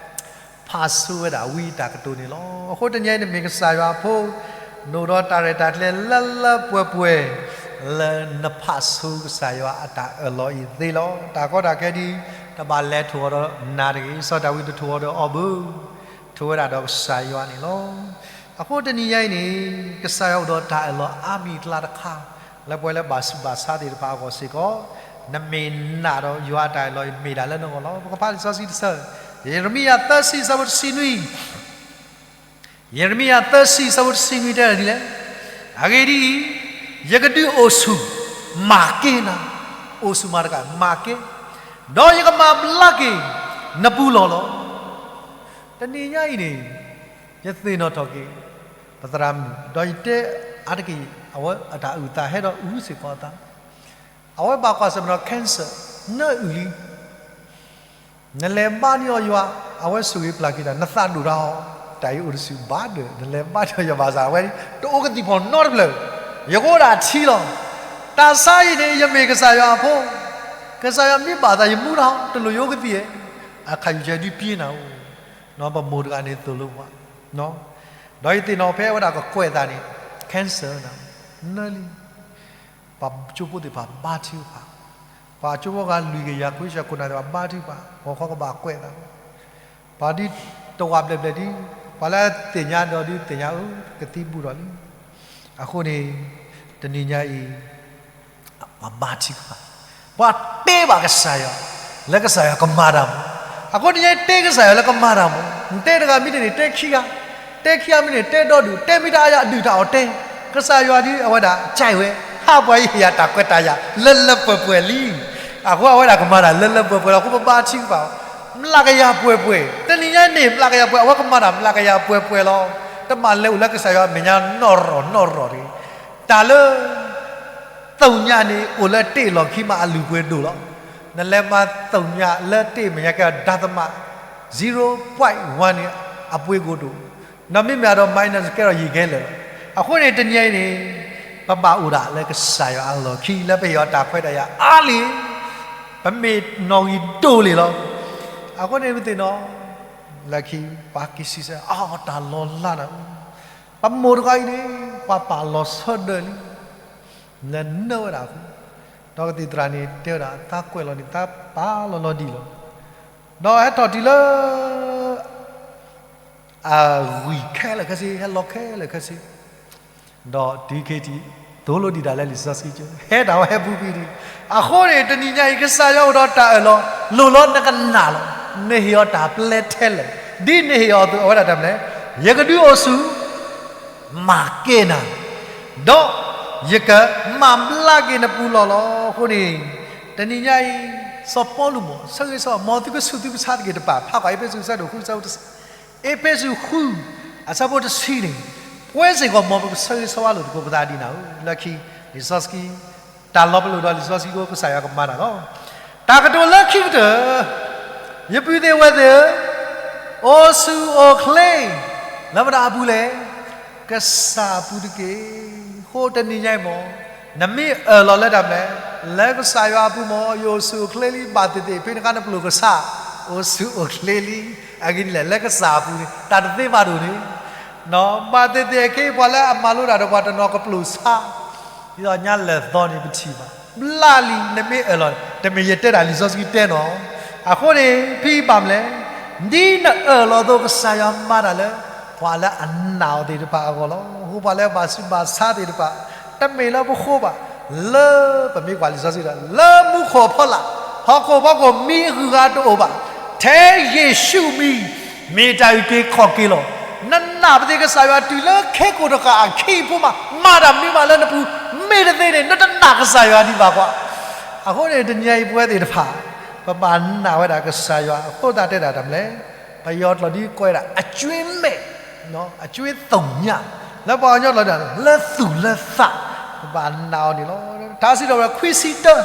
ဖးဆိဝဲဒၣ်ဝံအတၢ်ကတိၤန့ၣ်လီၤ. အဃိတနံၤအံၤ နမ့ၢ်ကစၢ်ယွၤအဖိ, နအိၣ်ဒီးတၢ်ရဲၣ်တၢ်ကျဲၤလၢလၢပှဲၤပှဲၤ လၢနဖးဆိကစၢ်ယွၤအတၢ်အၢၣ်လီၤအံၤသ့လီၤ. တၢ်ကီတၢ်ခဲဒ် တဘၣ်လဲၤထိၣ်အီၤဒီးနၤတဂ့ၤ, စီၤဒၤဝံးတထိၣ်အီၤဒီးအီၤဘၣ်, ထိၣ်ဝဲဒၣ်ဒီးကစၢ်ယွၤန့ၣ်လီၤ. အဃိတနံၤညါအံၤန့ၣ် ကစၢ်ယွၤအိၣ်ဒီးတၢ်အၢၣ်လီၤအါမံၤအကျါတခါ လၢပှၤလၢဘၣ်ဆူးဘၣ်ဆါသ့ၣ်တဖၣ်အဂီၢ်စ့ၢ်ကီး, နမ့ၢ်နာ်ဒီးယွၤအတၢ်အၢၣ်လီၤအံၤ မ့ၢ်ဒၣ်လၢနဂီၢ်လီၤ. ပကဖးလံာ်စီဆှံတဆၢ, ယံးရမံယၤသၢဆံ အဆၢဖိတဆံနွံ, ယံးရမံယၤသၢဆံ အဆၢဖိတဆံနွံတဲဒ်လဲၣ်, အဂ့ၢ်ဒ်အံၤ, ယကဒုးအိၣ်ဆူၣ်မၤက့ၤနၤ, အိၣ်ဆူၣ်မၤတကး မၤက့ၤ, ဒီးယကမၤဘျါက့ၤနပူၤလီၢ်လီၤ. တနံၤညါအံၤန့ၣ် ယသ့ၣ်နီၣ်ထီၣ်က့ၤ ပသရၣ်မုၣ် ဒီးယတဲအါတက့ၢ် အဝဲအတၢ်အုၣ်သးဟဲဒီးအုၣ်စ့ၢ်ကီးအသး, အဝဲဘၣ်ကွၢ်ဆၢၣ်မဲာ်ဒီး cancer နၢအုၣ်လံ. နလဲၤဘါန့ၢ်အီၤယွၤ, အဝဲဆိၣ်ဂ့ၤပျၢ်က့ၤတၢ်, နသးဒိၣ်တၢ်အီၤ, တၢ်အံၤအိၣ်တဆူၣ်ဘၣ်ဒၢး, နလဲၤဘါန့ၢ်အီၤယွၤဘၣ်ဆၣ် အဝဲတအိၣ်ကသံၣ်ဖီၣ်နီတဖျၢၣ်, ယကအိၣ်ဒၣ်ထံလီၤ. တၢ်ဆါအံၤန့ၣ် ယမ့ၢ်ကစၢ်ယွၤအဖိ, ကစၢ်ယွၤမ့ၢ်ဘၣ်သးယမူဒါ တလိၣ်ယအိၣ်ကသံၣ်ဧါ, အခါယူၤကဲဒုးပျ့ၤနၤအိၣ်, ပမိၢ်တဂၤန့ၣ်သိၣ်လိပှၤ ဒီးယသ့ၣ်နီၣ်ဖဲအဝဲဒၣ်ကကွဲးသးန့ၣ် cancer နၢလံ. ပှၤကၠိဖိသ့ၣ်တဖၣ်ဘါထုကဖၣ်, ပှၤကၠိဖိဂၤလွံၢ်ကယၤခွံဆၢခိၣ်နၢ်သ့ၣ်တဖၣ်ဘါထုကဖၣ်, ဂီၤခီကဘၣ်ကွဲးသး, ပှၤဒ်တဝာ်ဘျဲၣ်ဘျဲၣ်ဒ်, ပှၤလၢသ့ၣ်ညါဒီးဒုးသ့ၣ်ညါအၢ ကသံဘူးဒီးလံ. အဃိန့ၣ် တနံၤညါအံၤ ပှၤဘါထုကဖၣ်, ပှၤတဲဘၣ်ကစၢ်ယွၤ လၢကစၢ်ယွၤကမၤတၢ်မး. အဃိတနံၤညါအံၤ တဲကစၢ်ယွၤလၢကမၤတၢ်မး, နတဲတဂၤမ့ၢ်တန့ၢ် တဲခံဂၤ, တဲခံဂၤမ့ၢ်တန့ၢ် တဲဒီဒူၣ်, တဲမ့ၢ်တၢ်အါယၤ ဒုၣ်တၢ်အီၣ်တဲ, ကစၢ်ယွၤဒုးအဝဲဒၣ် ကဲဝဲ, ဟးပှၤအံၤယၤတၢ်ခွဲးတၢ်ယာ် လၢလၢပှဲၤပှဲၤလံ. အဃိအဝဲဒၣ်ကမၤတၢ်လၢလၢပှဲၤပှဲၤလီၤ. အဃိပဘါထုကဖၣ်, မျးကယၤပှဲၤပှဲၤ, တနံၤညါအံၤန့ၣ် မျးကယၤပှဲၤ အဝဲကမၤတၢ်မျးကယၤပှဲၤပှဲၤလီၤ. တမ့ၢ်လဲၤအိၣ်လၢကစၢ်ယွၤအမဲာ်ညါနီၢ်ရီၢ်နီၢ်ရီၢ်တဂ့ၤ. တၢ်လၢ သ့ၣ်ညါန့ၣ် အိၣ်လၢတ့ၢ်လီၢ်ခံမးအလုၢ်အပှ့ၤဒိၣ်လီၤ. နလဲၤမၤသ့ၣ်ညါလၢတ့ၢ်မဲာ်ညါကဲဒီး ဒသမ zero point one န့ၣ် အပှ့ၤကအိၣ်ဒိၣ်, ဒီးမ့မ့ၢ်ဒီး minus ကဲဒီးယံာ်ကဲလၢာ်လီၤ. အဃိန့ၣ်တနံၤအံၤန့ၣ် ပဘၣ်အိၣ်ဒၣ်လၢကစၢ်ယွၤအလီၢ်ခံ လၢပဟ့ၣ်အီၤတၢ်ခွဲးတၢ်ယာ်အါလံ, ပမ့ၢ်နီၣ်ဂံၢ်ဒိၣ်လံလီၤ. အဃိန့ၣ်ပသ့ၣ်နီၣ် လၢခံ ပှၤက့ၤစံးဆၢ, အါ တၢ်လီၤလးနၤ, ပမိၢ်တဂၤအံၤန့ၣ် ပှၤပာ်လီၤဆၢဒၢးလံ, လၢနၢဝဲဒၣ်အဃိ, ဒီးကသံၣ်သရၣ်န့ၣ်တဲဝဲဒၣ်, သးကွဲးလီၤန့ၣ် သးပာ်လီၤလီၤဒံးလီၤ. ဒီးဟဲထီၣ်တုၤလၢ အဂံၢ်ခဲလၢာ်ခဲဆ့, ဟဲလီၤခဲလၢာ်ခဲဆ့, ဒီးတုၤခဲထံး သိၣ်လိဒံးတၢ်လၢလံာ်စီဆှံကၠိ, ဟဲတၢ်ဝဲဟဲပူၤကွံာ်ဒံး. အဃိန့ၣ် တနံၤညါအံၤ ကစၢ်ယွၤအိၣ်ဒီးတၢ်အၢၣ်လီၤ, လိၣ်လီၤနကနာ်လီၤ. နဟ့ၣ်အီၤတၢ်ပျဲထဲလဲၣ်, ဒ်နဟ့ၣ်အီၤအသိး အဝဲဒၣ်တၢ်မနုၤလဲၣ်, ယကဒုးအိၣ်ဆူၣ် မၤကဲနၤ, ဒီးယကမၤဘျါက့ၤနပူၤလီၢ်လီၤ. အဃိန့ၣ် တနံၤညါအံၤ စီၤပီလူးမ့ၢ် ဆၢဂ့ၤဆၢဝါ မ်သုကဆူၣ်သုကဆါသက့ၢ်တဖၣ်, ဖးကွၢ်အ့းဖ့းစူး အဆၢဒိၣ်ဃု အဆၢဖိတဆံ, အ့းဖ့းစူးဃု အဆၢဖိတဆံန့ၣ်, ပဝဲစ့ၢ်ကီး မ်ပကဆၢဂ့ၤဆၢဝါလိာ်သကိးပသးဒ်နၤဧၢ. လၢခံ လံာ်စီဆှံ တၢ်လီၤပလိာ်ဒီးလံာ်စီဆှံကၠိ ကစၢ်ယွၤကမၤတၢ်လီၤ. တၢ်ကတိၤလၢခံကတၢၢ်, ယပုၢ်သ့ၣ်ဝဲၢ်သ့ၣ်ဧၢ, အိၣ်ဆူၣ်အိၣ်ချ့ လၢမတၤအပူၤလဲၣ်, ကစၢ်အပူၤတက့ၢ်. အဃိတနံၤညါအံၤမ့ၢ် နမ့ၢ်အၢၣ်လီၤလၢတၢ်မနုၤလဲၣ်, လၢကစၢ်ယွၤအပူၤမ့ၢ် ယအိၣ်ဆူၣ်အိၣ်ချ့လံ, ဘၣ်သ့ၣ်သ့ၣ် ဖဲနခါနပျိၢ်ကဆၣ် အိၣ်ဆူၣ်အိၣ်ချ့လံ. အဂ့ၢ်ဒ်လဲၣ်, လၢကစၢ်အပူၤန့ၣ် တၢ်တသ့ဘၣ်ဒိၣ်န့ၣ်, ဘၣ်သ့ၣ်သ့ၣ်အခ့ ပှၤလၢအမၤလိတၢ်ဒီးပှၤတနီၤကပျိၣ်ဆါ, ဒ်သိးညါလၢာ်သီန့ၣ် ပထံၣ်ဘၣ်. ဘျါလံ နမ့ၢ်အၢၣ်လီၤ, တမ့ၢ်ယတဲတၢ် လံာ်စီဆှံတဲနီၤ. အဃိန့ၣ် ဖဲဘၣ်မနုၤလဲၣ်, ဒ်နအၢၣ်လီၤအသိး ကစၢ်ယွၤမၤတၢ်လၢ ပှၤလၢအနာ်အီၤသ့ၣ်တဖၣ်အဂီၢ်လီၤ. အဃိပှၤလၢအဘၣ်ဆူးဘၣ်ဆါသ့ၣ်တဖၣ်, တမ့ၢ်လၢပဃိဘၣ်, လၢပမ့ၢ်ကွၢ်လံာ်စီဆှံဒီး လၢမူခိၣ်အဖီလာ်, ဟီၣ်ခိၣ်ဖီခိၣ်မံအဂုၤအဂၤတအိၣ်ဘၣ်, ထဲယ့ၣ်ၡူးမံၤ မ့ၢ်တၢ်အုၣ်က့ၤခီၣ်က့ၤလီၤ. နနာ်ပသ့ၣ်ကစၢ်ယွၤတုၤလၢ ခဲကိာ်တဃာ်အခံအပူၤမး မၤတၢ်မနုၤမးလၢနပူၤ, မ့ၢ်တသ့န့ၣ် နတနာ်ကစၢ်ယွၤဒံးဘၣ်ကွၢ်. အဃိန့ၣ် တနံၤညါအံၤပဝဲသ့ၣ်တဖၣ် ပဘၣ်နာ်ဝဲဒၣ်ကစၢ်ယွၤအဃိသတးတဲဒၣ်တၢ်မနုၤလဲၣ်, ပယီၤကျိာ်ဒ်ကိးဝဲဒၣ် အကြွင်းမဲ့, အကြွင်းသူည, လၢပှၤကညီကျိာ်ဒ် လၢသူၣ်လၢသး, ပဘၣ်နာ်အီၤန့ၣ်လီၤ. ထါစံးထီၣ်ပတြၢၤ ခွံဆံတၢ,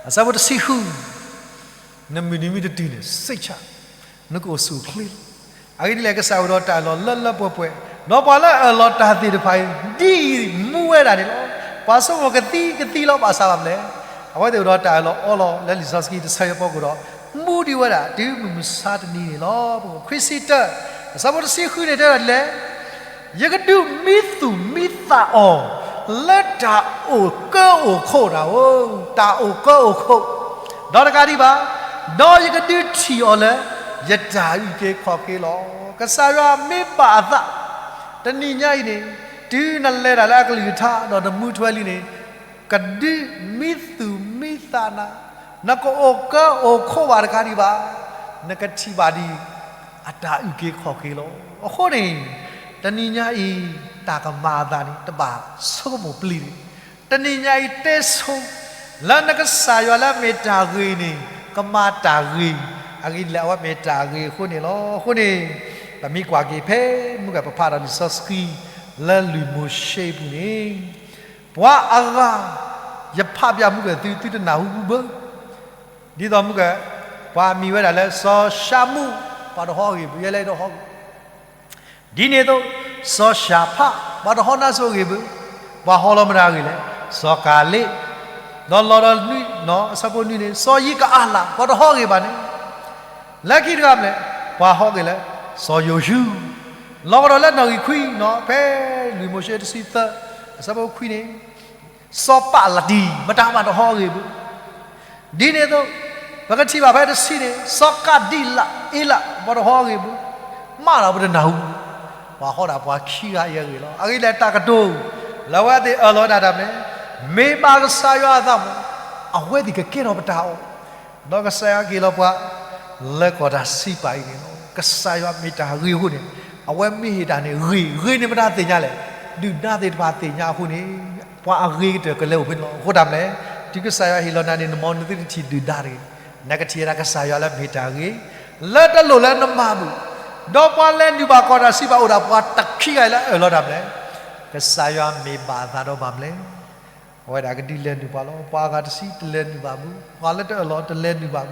အဆၢဖိတဆံဃု, နမုၢ်နံၤမ့ၢ်တတုၤန့ၣ် စိတ်ချ, နကအိၣ်ဆူၣ်အိၣ်ချ့လီၤ. အဂ့ၢ်ဒ်လဲၣ် ကစၢ်အိၣ်ဒီးတၢ်အၢၣ်လီၤလၢလၢပှဲၤပှဲၤ, ဒီးပှၤလၢအအၢၣ်လီၤတၢ်သ့ၣ်တဖၣ်အံၤ ဒ်အံၤမူဝဲဒၣ်န့ၣ်လီၤ. ပှၤဆိကမိၣ်ကသံကသံလီၤ ဘၣ်ဆၣ်ဘၣ်မနုၤလဲၣ်, အဝဲသ့ၣ်အိၣ်ဒီးတၢ်အၢၣ်လီၤအီလီၤလၢလံာ်စီဆှံတဆၢအဖီခိၣ်ဒီး မူဒံးဝဲဒၣ်တုၤမုၢ်မဆါတနံၤန့ၣ်လီၤ. ပခွံဆံတၢ, အဆၢဖိတဆံဃုန့ၣ်တဲဒၣ်ဒ်လဲၣ်, ယကဒုးမံသူၣ်မံသးအီၤ လၢတၢ်အိၣ်ကၢအိၣ်ခိးနၤဧၢ, တၢ်အိၣ်ကၢအိၣ်ခိး, ဒီးတကးဒံးဘၣ်, ဒီးယကဒုးထံၣ်အီၤလၢ ယတၢ်အုၣ်က့ၤခီၣ်က့ၤလီၤ. ကစၢ်ယွၤမ့ၢ်ဘၣ်အသး တနံၤညါအံၤန့ၣ် တုၤနလဲၤတၢ်လၢအကလုၢ်ကထါ ဒီးနမူထွဲလံန့ၣ် ကဒုးမံသူၣ်မံသးနၤ, နကအိၣ်ကၢအိၣ်ခိးဘၣ်တကးဒံးဘၣ်, နကထံၣ်ဘၣ်ဒံး အတၢ်အုၣ်က့ၤခီၣ်က့ၤလီၤ. အဃိန့ၣ် တနံၤညါအံၤ တၢ်ကမၤအသးန့ၣ် တဘၣ်ဆိကမိၣ်ပျံၤန့ၣ်, တနံၤညါအံၤတဲဆိ လၢနကစၢ်ယွၤလၢအမ့ၢ်တၢ်ဂ့ၤန့ၣ် ကမၤတၢ်ဂ့ၤ, အဂ့ၢ်ဒ်လဲၣ် အဝဲမ့ၢ်တၢ်ဂ့ၤအဃိန့ၣ်လီၤ. အဃိန့ၣ် ပမ့ၢ်ကွၢ်က့ၤဖဲမုၢ်ဂီၤ ပဖးဒီးလံာ်စီဆှံ လၢလွံၢ်မိၤၡ့အပူၤန့ၣ်, ပှၤအဂၤ ယဖးပၠးမုၢ်ဂီၤသု သုတနၢ်ဟူဘၣ်. ဒ်သိးမုၢ်ဂီၤ ပှၤမံၤဝဲဒၣ်လၢစီၤၡၤမူ, ပှၤတဟီအဂ့ၢ်ဘၣ်, ယဲလဲၤဒီးဟီဂ့ၢ် ဒ်န့ၣ်အသိး စီၤၡၤဖး ပှၤတဟီနါစိၤအဂ့ၢ်ဘၣ်, ပှၤဟီလီၤမတၤအဂ့ၢ်လဲၣ်, စီၤကၤလ့း, ဒီးလီၤဒီးနွံ, အဆၢဖိနွံန့ၣ် စီၤယံးကအၤလး ပှၤတဟီအဂ့ၢ်ဘၣ်န့ၣ်, လၢခံတဂၤမနုၤလဲၣ်, ပှၤဟီအဂ့ၢ်လၢ စီၤယိၤၡူ, လီၤကဒီးလၢနီၣ်ဂံၢ်ခွံ, ဖဲလွံၢ်မိၤၡ့တဆံသၢ, အဆၢဖိခွံန့ၣ် စီၤပးလတံ မတၤမးတဟီအဂ့ၢ်ဘၣ်. ဒ်န့ၣ်အသိး ပကထံၣ်ဘၣ်ဖဲတဆံန့ၣ် စီၤကၤဒံလးအ့လး ပှၤတဟီအဂ့ၢ်ဘၣ်, မးဒီးပတနၢ်ဟူ, ပှၤဟီဒၣ်ပှၤခံဂၤအံၤအဂ့ၢ်လီၤ. အဂ့ၢ်ဒ်လဲၣ်တၢ်ကတိၤ လၢအဝဲသ့ၣ်အၢၣ်လီၤဒၣ်တၢ်မနုၤလဲၣ်, မ့ၢ်ဘၣ်ကစၢ်ယွၤအသးမး အဝဲသ့ၣ်ကကဲထီၣ်ပတၢ်အီၣ် ဒီးကစၢ်ယွၤကဟ့ၣ်လီၤပှၤ လၢကီၢ်တၢ်စံးပာ်အံၤန့ၣ်လီၤ. ကစၢ်ယွၤမ့ၢ်တၢ်ဂ့ၤအဃိန့ၣ် အဝဲမ့ၢ်ဟ့ၣ်တၢ်န့ၣ်ဂ့ၤ, ဂ့ၤန့ၣ်မတၤသ့ၣ်ညါလဲၣ်, ဒုၣ်ဒါသ့ၣ်တဖၣ်သ့ၣ်ညါအဃိန့ၣ် ပှၤအဂ့ၤကတၢၢ်ကလဲၤအိၣ်ဖဲန့ၣ်လီၤ. အဃိတၢ်မနုၤလဲၣ်, တုၤကစၢ်ယွၤဟ့ၣ်လီၤနၤန့ၣ် နမ့ၢ်နသုတထံၣ်ဒုၣ်ဒါတဂ့ၤ, နကထံၣ်ဝဲဒၣ်ကစၢ်ယွၤလၢမ့ၢ်တၢ်ဂ့ၤ, လၢတလိၣ်လၢနမၤဘၣ်, ဒီးပှၤလဲၤနုာ်ဘၣ်ကီၢ်တၢ်စံးပာ်အိၣ်ဒၣ်ပှၤတခံဂၤအံၤလၢအအၢၣ်လီၤတၢ်မနုၤလဲၣ်, ကစၢ်ယွၤမ့ၢ်ဘၣ်အသးဒီးဘၣ်မနုၤလဲၣ် အဝဲဒၣ်ကဒုးလဲၤနုာ်ပှၤလီၤ. ပှၤအဂၤတဆံတလဲၤနုာ်ဘၣ်ဘၣ်, ပှၤလၢတအၢၣ်လီၤတလဲၤနုာ်ဘၣ်ဘၣ်,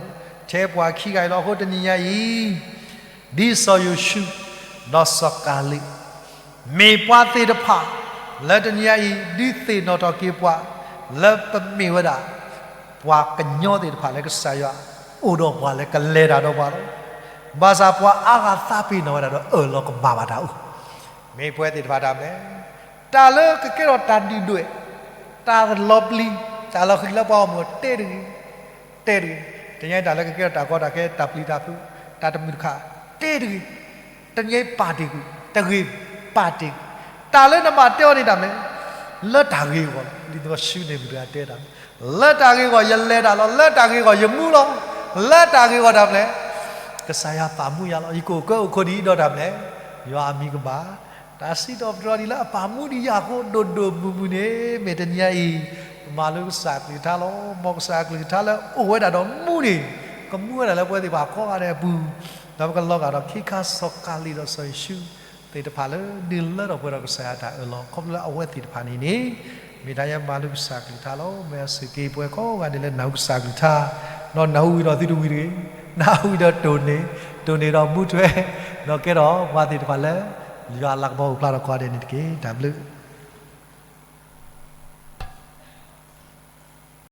ထဲပှၤခံဂၤအံၤလီၤ. အဃိတနံၤညါအံၤ ဒ်စီၤယိၤၡူ ဒီးစီၤကၤလ့း မ့ၢ်ပှၤသ့ၣ်တဖၣ် လၢတနံၤညါအံၤ ဒုးသ့ၣ်နီၣ်ထီၣ်က့ၤပှၤ လၢပမ့ၢ်ဝဲဒၣ် ပှၤကညီသ့ၣ်တဖၣ်လၢကစၢ်ယွၤအိၣ်ဒီးပှၤလၢကလဲၤတၢ်ဒီးပှၤလီၤ. ဘၣ်ဆၣ်ပှၤအါဂၤသးပ့ၤနီၣ်ဝဲဒၣ်ဒီးအၢၣ်လီၤကမၣ်ဘၣ်တၢ်အိၣ်, မ့ၢ်ပဝဲသ့ၣ်တဖၣ်တၢ်မနုၤလဲၣ်, တၢ်လၢကကဲထီၣ်တၢ်ဒုၣ်ဒွဲၣ်, တၢ်လီၤပျံၤ, တၢ်လီၤဃံၤလၢပှၤဂီၢ်မုၢ်အီၤတဲတဂ့ၤ, တဲတဂ့ၤ, တနံၤအံၤတၢ်လၢကကဲထီၣ်တၢ်ကီတၢ်ခဲ တၢ်ပျံၤတၢ်ဖုး, တၢ်တမုာ်တခါ, တဲတဂ့ၤ, တနံၤအံၤပာ်တ့ၢ်ကွံာ်, တဂ့ၤ, ပာ်တ့ၢ်ကွံာ်, တၢ်လၢနဘၣ်တဲအီၤန့ၣ်တၢ်မနုၤလဲၣ်, လၢတၢ်ဂ့ၤအဂီၢ်လီၤ. လံာ်စီဆှံန့ၣ်မ့ၢ်တၢ်တဲတၢ် လၢတၢ်ဂ့ၤအဂီၢ်ယလဲၤတၢ်လီၤ, လၢတၢ်ဂ့ၤအဂီၢ်ယမူလီၤ, လၢတၢ်ဂ့ၤအဂီၢ်တၢ်မနုၤလဲၣ်, ကစၢ်ယွၤပာ်မူယၤလီၤ. ယကအိၣ်ကၢအိၣ်ခိးဒ်အံၤဒီးတၢ်မနုၤလဲၣ်, ယွၤအမံၤကဘၣ်, တၢ်စံးထီၣ်ပတြၢၤဒ်လၢအပာ်မူဒံးယၤအဃိ ဒိၣ်ဒိၣ်မုၢ်မုၢ်န့ၣ် မ့ၢ်တနံၤအံၤ မၤလိကစၢ်အကလုၢ်ကထါလီၤ. မ်ကစၢ်အကလုၢ်ကထါလၢအိၣ်ဝဲဒၣ်ဒီးမူန့ၣ် ကမူဝဲဒၣ်လၢပဝဲသ့ၣ်တဖၣ်ကိးဂၤဒဲးအပူၤ, ဒီးပကလီၤဂာ်ဒီးခ့ခါစီၤကၤလံၣ်ဒီးစီၤယိၤၡူ သ့ၣ်တဖၣ်လၢဒုးလၢထီၣ်ပှဲၤဒီးကစၢ်ယွၤတၢ်အၢၣ်လီၤ ခီဖျိလၢအဝဲသ့ၣ်တဖၣ်န့ၣ်န့ၣ် မ့ၢ်တၢ်ယဲမၤလိကစၢ်အကလုၢ်ကထါလီၤ. မ့ၢ်အစူၢ်က့ၤပဝဲကိးဂၤဒဲးလၢနၢ်ဟူကစၢ်အကလုၢ်ကထါ, ဒီးနၢ်ဟူဝံၤဒီးသုတဝံၤတဂ့ၤ, နၢ်ဟူဝံၤဒီးတိၢ်န့ၢ်, တိၢ်န့ၢ်ဒီးမူထွဲ, ဒီးကဲထီၣ်ပှၤသ့ၣ်တဖၣ်လၢ ယွၤအလၤကပီၤအိၣ်ဖျါထီၣ်ကိးဂၤဒဲးန့ၣ်တက့ၢ်. တၢ်ဘျုး